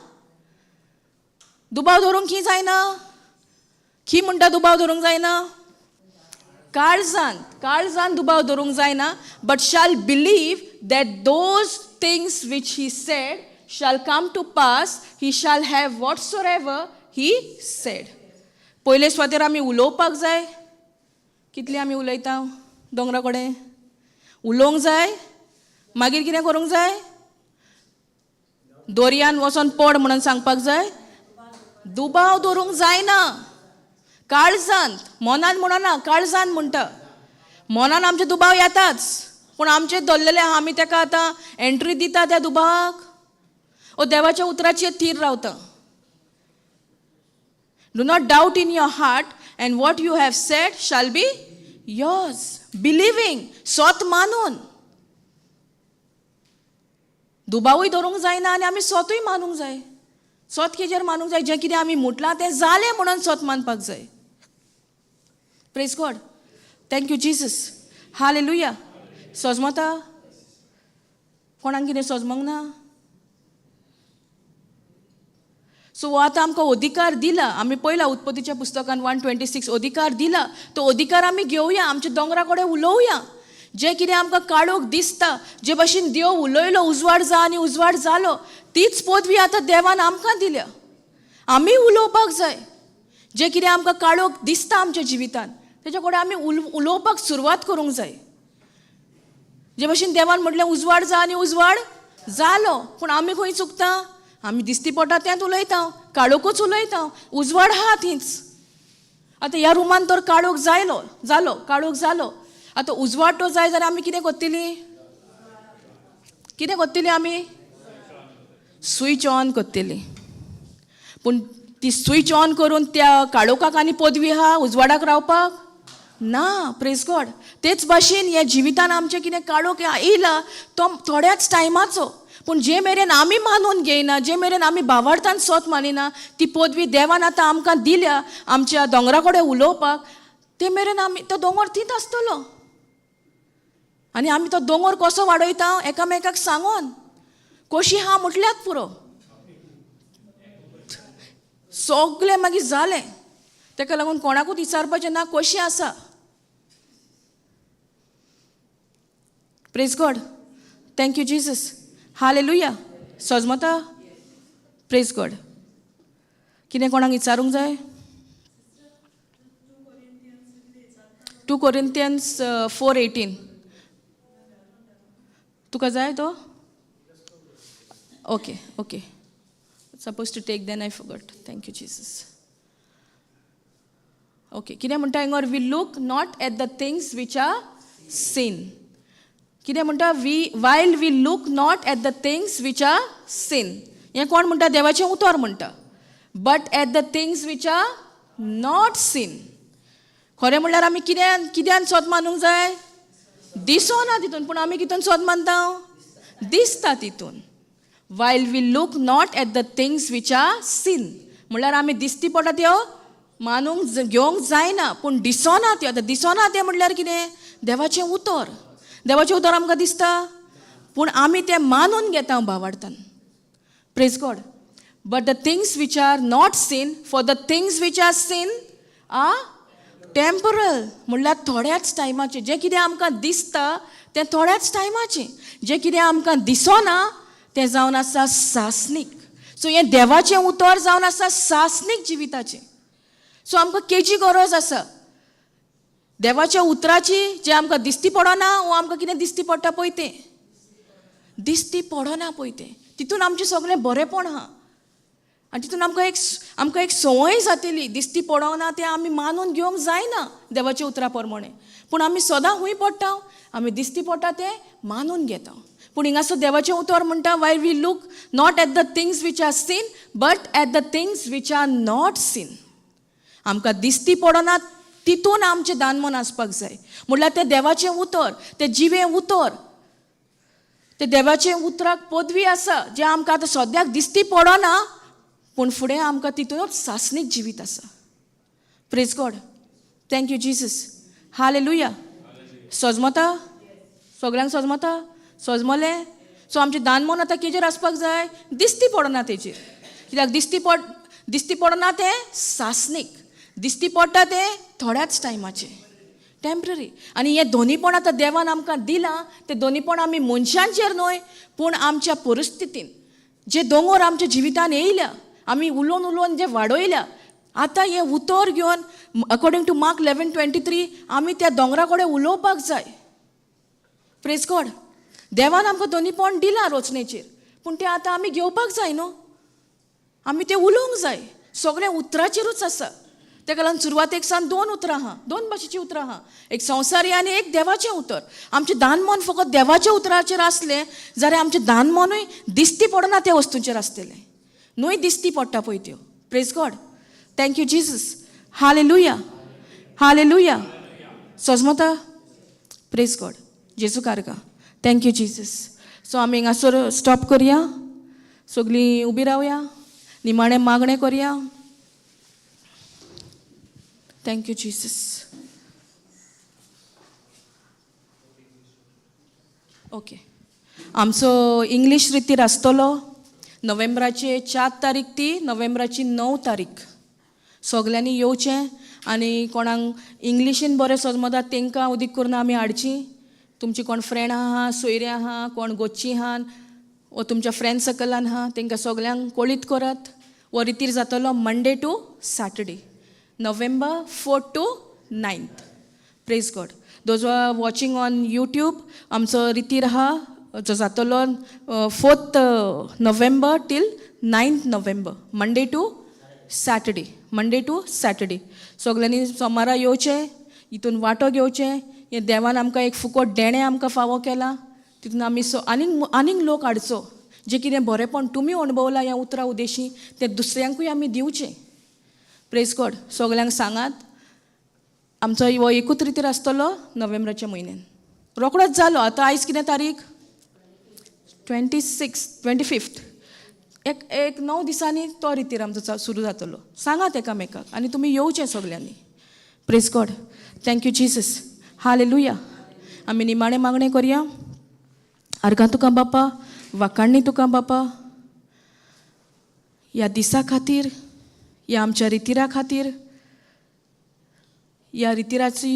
दुबाव दवरूंक की जायना? की म्हणटा दुबाव दवरूंक जायना? काळजान, काळजान दुबाव दवरूंक जायना. But shall believe that those things which he said shall come to pass, he shall have whatsoever he said. पयले सुवातेर आमी उलोवपाक जाय. कितली आमी उलयता दोंगरा कडेन? उलोवंक जाय, मागीर कितें करूंक जाय? दर्यान वचोन पड म्हणून सांगपाक जाय. दुबाव दवरूंक जायना काळजांत, मनान म्हणना, काळजान म्हणटा. मनान आमचे दुबाव येताच, पूण आमचे धरलेले आहा, आमी तेका आतां एंट्री दिता त्या दुबावाक. ओ देवाच्या उतराचेर थीर रावता. Do not doubt in your heart, and what you have said shall be yours. Believing, सोत मानून. दुबावूय धरूंक जायना आनी आमी सोतूय मानूंक जाय. सोत केजेर मानूंक जाय? जें कितें आमी म्हटलां तें जालें म्हणून सोत मानपाक जाय. Praise God. Thank you Jesus. Hallelujah. सजमता? कोणाक कितें सजमंक ना? सो हो आतां आमकां अधिकार दिला. आमी पळयला उत्पत्तीच्या पुस्तकान 1:26 अधिकार दिला. तो अधिकार आमी घेवया, आमच्या दोंगरा कडेन उलोवया. जें कितें आमकां काळोख दिसता, जे भशेन देव उलयलो उजवाड जा आनी उजवाड जालो, तीच पदवी आतां देवान आमकां दिल्या. आमी उलोवपाक जाय. जें कितें आमकां काळोख दिसता आमच्या जिवितान, तेच्या कडेन आमी उलोवपाक सुरवात करूंक जाय. जे भशेन देवान म्हटलें उजवाड जा आनी उजवाड जालो. पूण आमी खंय चुकता? आमी दिसती पडटा तेंच उलयता, काळोखूच उलयता. उजवाड आहा थींच. आतां ह्या रुमान तर काळोख जायलो जालो, काळोख जालो. आतां उजवाड तो जाय जाल्यार आमी कितें करतली? कितें करतली आमी? स्विच ऑन करतली. पूण ती स्विच ऑन करून त्या काळोखाक आनी पदवी आहा उजवाडाक रावपाक ना. Praise God. तेच भाशेन ह्या जिवितान आमचें कितें काळोख येयला तो थोड्याच टायमाचो, पूण जे मेरेन आमी मानून घेयना, जे मेरेन आमी भावार्थान सोत मानिना, ती पदवी देवान आतां आमकां दिल्या आमच्या दोंगरा कडेन उलोवपाक, ते मेरेन आमी तो दोंगर थंयच आसतलो. आनी आमी तो दोंगर कसो वाडयता? एकामेकाक सांगोन. कशी आहा म्हटल्यात पुरो, सगळें मागीर जालें. तेका लागून कोणाकूच विचारपाचें ना कशी आसा. Praise God. Thank you Jesus. Hallelujah. सजमता? Praise God. कितें कोणाक विचारूंक जाय? 2 Corinthians 4:18 तुका जाय तो? Okay, suppose to take, then I forgot. Thank you Jesus. Okay, कितें म्हणटा हिंगर? We look not at the things which are seen. कितें म्हणटा? We while we look not at the things which are seen. हें कोण म्हणटा? देवाचें उतर म्हणटा. But at the things which are not seen. खरें म्हणल्यार आमी कित्यान कित्यान सोद मानूंक जाय? दिसोना तितून, पूण आमी कितून सोद मानता? दिसता तितून. While we look not at the things which are seen म्हणल्यार आमी दिसती पडटा त्यो मानूंक घेवंक जायना, पूण दिसोना त्यो. आतां दिसोना तें म्हणल्यार कितें? देवाचें उतर. देवाचें उतर आमकां दिसता, पूण आमी तें मानून घेता भावार्थान. Praise God. But the things which are not seen, for the things which are seen are temporal. म्हणल्यार थोड्याच टायमाचें. जें कितें आमकां दिसता तें थोड्याच टायमाचें. जें कितें आमकां दिसोना तें जावन आसा सासणीक. सो हें देवाचें उतर जावन आसा सासणीक जिविताचें. सो आमकां केजी गरज आसा? देवाच्या उतराची, जें आमकां दिसती पडना वो आमकां कितें दिसती पडटा पळय तें? दिसती पडना पळय तें, तितून आमचें सगळें बरेंपण आहा आनी तितून आमकां एक संवय जातली. दिसती पडना तें आमी मानून घेवंक जायना देवाच्या उतरा प्रमाणे, पूण आमी सदां खूंय पडटा? आमी दिसती पडटा तें मानून घेता. पूण हिंगासर देवाचें उतर म्हणटा, why we look not at the things which are seen, but at the things which are not seen. आमकां दिसती पडना तितून आमचें दानमन आसपाक जाय. म्हणल्यार तें देवाचें उतर, तें जिवें उतर, ते देवाचें उतराक पदवी आसा, जें आमकां आतां सद्याक दिसती पडना, पूण फुडें आमकां तितूनच सासणीक जिवीत आसा. Praise God. Thank you Jesus. Hallelujah. सजमता? सगळ्यांक सजमता? सजमलें? सो आमचें दानमन आतां केजेर आसपाक जाय? दिसती पडना तेजेर. कित्याक दिसती पडना तें सासणीक, दिसती पडटा तें थोड्याच टायमाचें, टेम्पररी. आनी हें दोनीपण आतां देवान आमकां दिलां. तें दोनीपण आमी मनशांचेर न्हय, पूण आमच्या परिस्थितीन जे दोंगर आमच्या जिवितान येयल्या, आमी उलोवन उलोवन जे वाडयल्या. आतां हें उतर घेवन according to Mark 11:23 आमी त्या दोंगरा कडेन उलोवपाक जाय. प्रेज गॉड. देवान आमकां दोनीपण दिलां रोचणेचेर, पूण तें आतां आमी घेवपाक जाय न्हू, आमी तें उलोवंक जाय. सगळें उतराचेरूच आसा. तेका लागून सुरवातेक सावन दोन उतरां आहा, दोन भाशेचीं उतरां आहा, एक संवसारी आनी एक देवाचें उतर. आमचें दान मन फकत देवाच्या उतराचेर आसलें जाल्यार आमचें दान मनूय दिसती पडना त्या वस्तूंचेर आसतलें न्हय, दिसती पडटा पळय त्यो. Praise God. Thank you Jesus. Hallelujah, hallelujah. सजमता. Praise God. जेजू कारगा. Thank you Jesus. सो आमी हांगासर स्टॉप करया, सगळीं उबी रावया, निमाणें मागणें करया. Thank you Jesus. Okay, आमचो इंग्लीश रितीर आसतलो नोव्हेंबराचे 4 तारीख ती नोव्हेंबराची 9 तारीख. सगल्यांनी येवचें आनी कोणाक इंग्लिशीन बरें सजमता तांकां उदीक करून आमी हाडची. तुमची कोण फ्रेंड आहा, सोयरे आहा, कोण गोच्ची आहा वो तुमच्या फ्रेंड सर्कलान आहा, तांकां सगल्यांक कळीत करात. हो रितीर जातलो Monday to Saturday, November 4 to 9. Praise God. Those are watching on YouTube, आमचो रितीर आहा जो जातलो 4 November till 9 November, Monday to Saturday, Monday to Saturday. सगल्यांनी सोमारा येवचें, हितून वांटो घेवचें. हें देवान आमकां एक फुकट देणें आमकां फावो केलां, तितून आमी सो आनीक आनीक लोक हाडचो. जें कितें बरेंपण तुमी अणभवलां ह्या उतरां उदेशी तें दुसऱ्यांकूय आमी दिवचें. प्रेज गॉड. सगल्यांक सांगात, आमचो हो एकूच रितीर आसतलो नोव्हेंबराच्या म्हयन्यान. रोकडोच जालो. आतां आयज कितें तारीख? 26, 25. एक एक 9 दिसांनी तो रितीर आमचो सुरू जातलो. सांगात एकामेकाक आनी तुमी येवचें सगल्यांनी. Praise God. Thank you Jesus. Hallelujah. आमी निमाणें मागणें करया. आर्गां तुका बापा, वाखाण्णी तुका बापा, ह्या दिसा खातीर, ह्या आमच्या रितिरा खातीर. ह्या रितिराची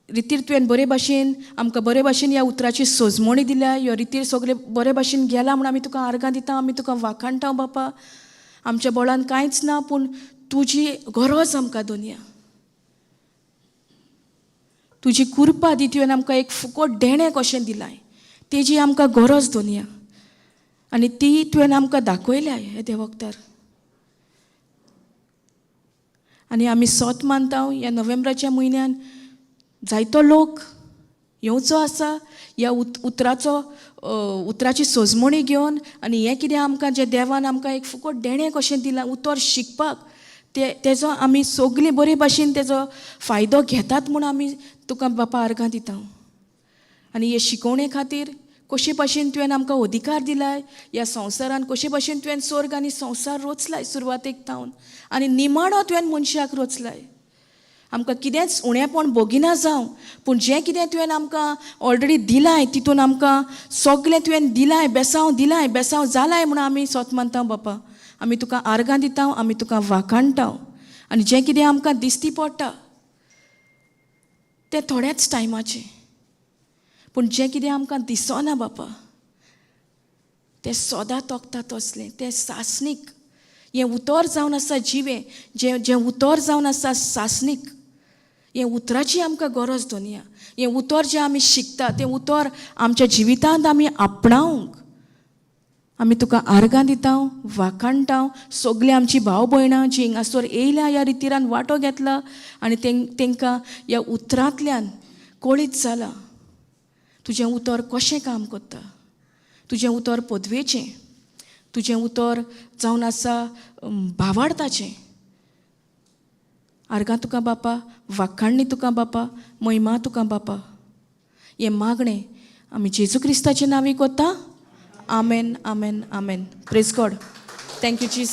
रितीर तुवें बरे भाशेन आमकां बरे भाशेन ह्या उतराची सोजमणी दिल्या. ह्यो रितीर सगळे बरे भाशेन गेला म्हूण आमी तुका आर्गां दिता, आमी तुका वाखाणटा बापा. आमच्या बळान कांयच ना, पूण तुजी गरज आमकां दोनया, तुजी कृपा दी. तुवें आमकां एक फुकट देणें कशें दिलाय, तेजी आमकां गरज दोनया आनी ती तुवें आमकां दाखयल्या हे देवक्तार. आनी आमी सोत मानता ह्या नोव्हेंबराच्या म्हयन्यान जायतो लोक येवचो आसा ह्या उतराचो उतराची सोजमणी घेवन आनी हें कितें आमकां जें देवान आमकां एक फुकट देणें कशें दिलां उतर शिकपाक, ते तेजो आमी सगळीं बरे भाशेन तेजो फायदो घेतात म्हूण आमी तुका बापा आर्गां दिता. आनी हे शिकोवणे खातीर कशे भाशेन तुवें आमकां अधिकार दिलाय ह्या संवसारान, कशे भाशेन तुवें स्वर्ग आनी संवसार रोचलाय सुरवातेक तावन आनी निमाणो तुवें मनशाक रोचलाय. आमकां कितेंच उणेपण भोगिना जावं, पूण जें कितें तुवें आमकां ऑलरेडी दिलाय तितून आमकां सगळें तुवें दिलाय, बेसांव दिलाय, बेसांव जालाय म्हूण आमी सोत मानता बापा. आमी तुका आर्गां दिता, आमी तुका वाखाणटा. आनी जें कितें आमकां दिसती पडटा तें थोड्याच टायमाचें, पूण जें कितें आमकां दिसना बापा तें सदां तोखता तसलें, तें सासणीक. हें उतर जावन आसा जिवें, जें जें उतर जावन आसा सासणीक. हें उतराची आमकां गरज दोनया. हें उतर जें आमी शिकता तें उतर आमच्या जिवितांत आमी आपणावंक आमी तुका आर्गां दिता, वाखाणटा. सगळीं आमची भाव भयणां जीं हिंगासर येयल्या, ह्या रितीरान वांटो घेतला आनी तेंकां ह्या उतरांतल्यान कळीत जालां तुजें उतर कशें काम करता. तुजें उतर पदवेचें, तुजें उतर जावन आसा भावार्थाचें. आर्गां तुका बापा, वाखाण्णी तुका बापा, महिमा तुका बापा. हें मागणें आमी जेजू क्रिस्ताचे नांवी करता. आमेन, आमेन, आमेन. Praise God. Thank you Jesus.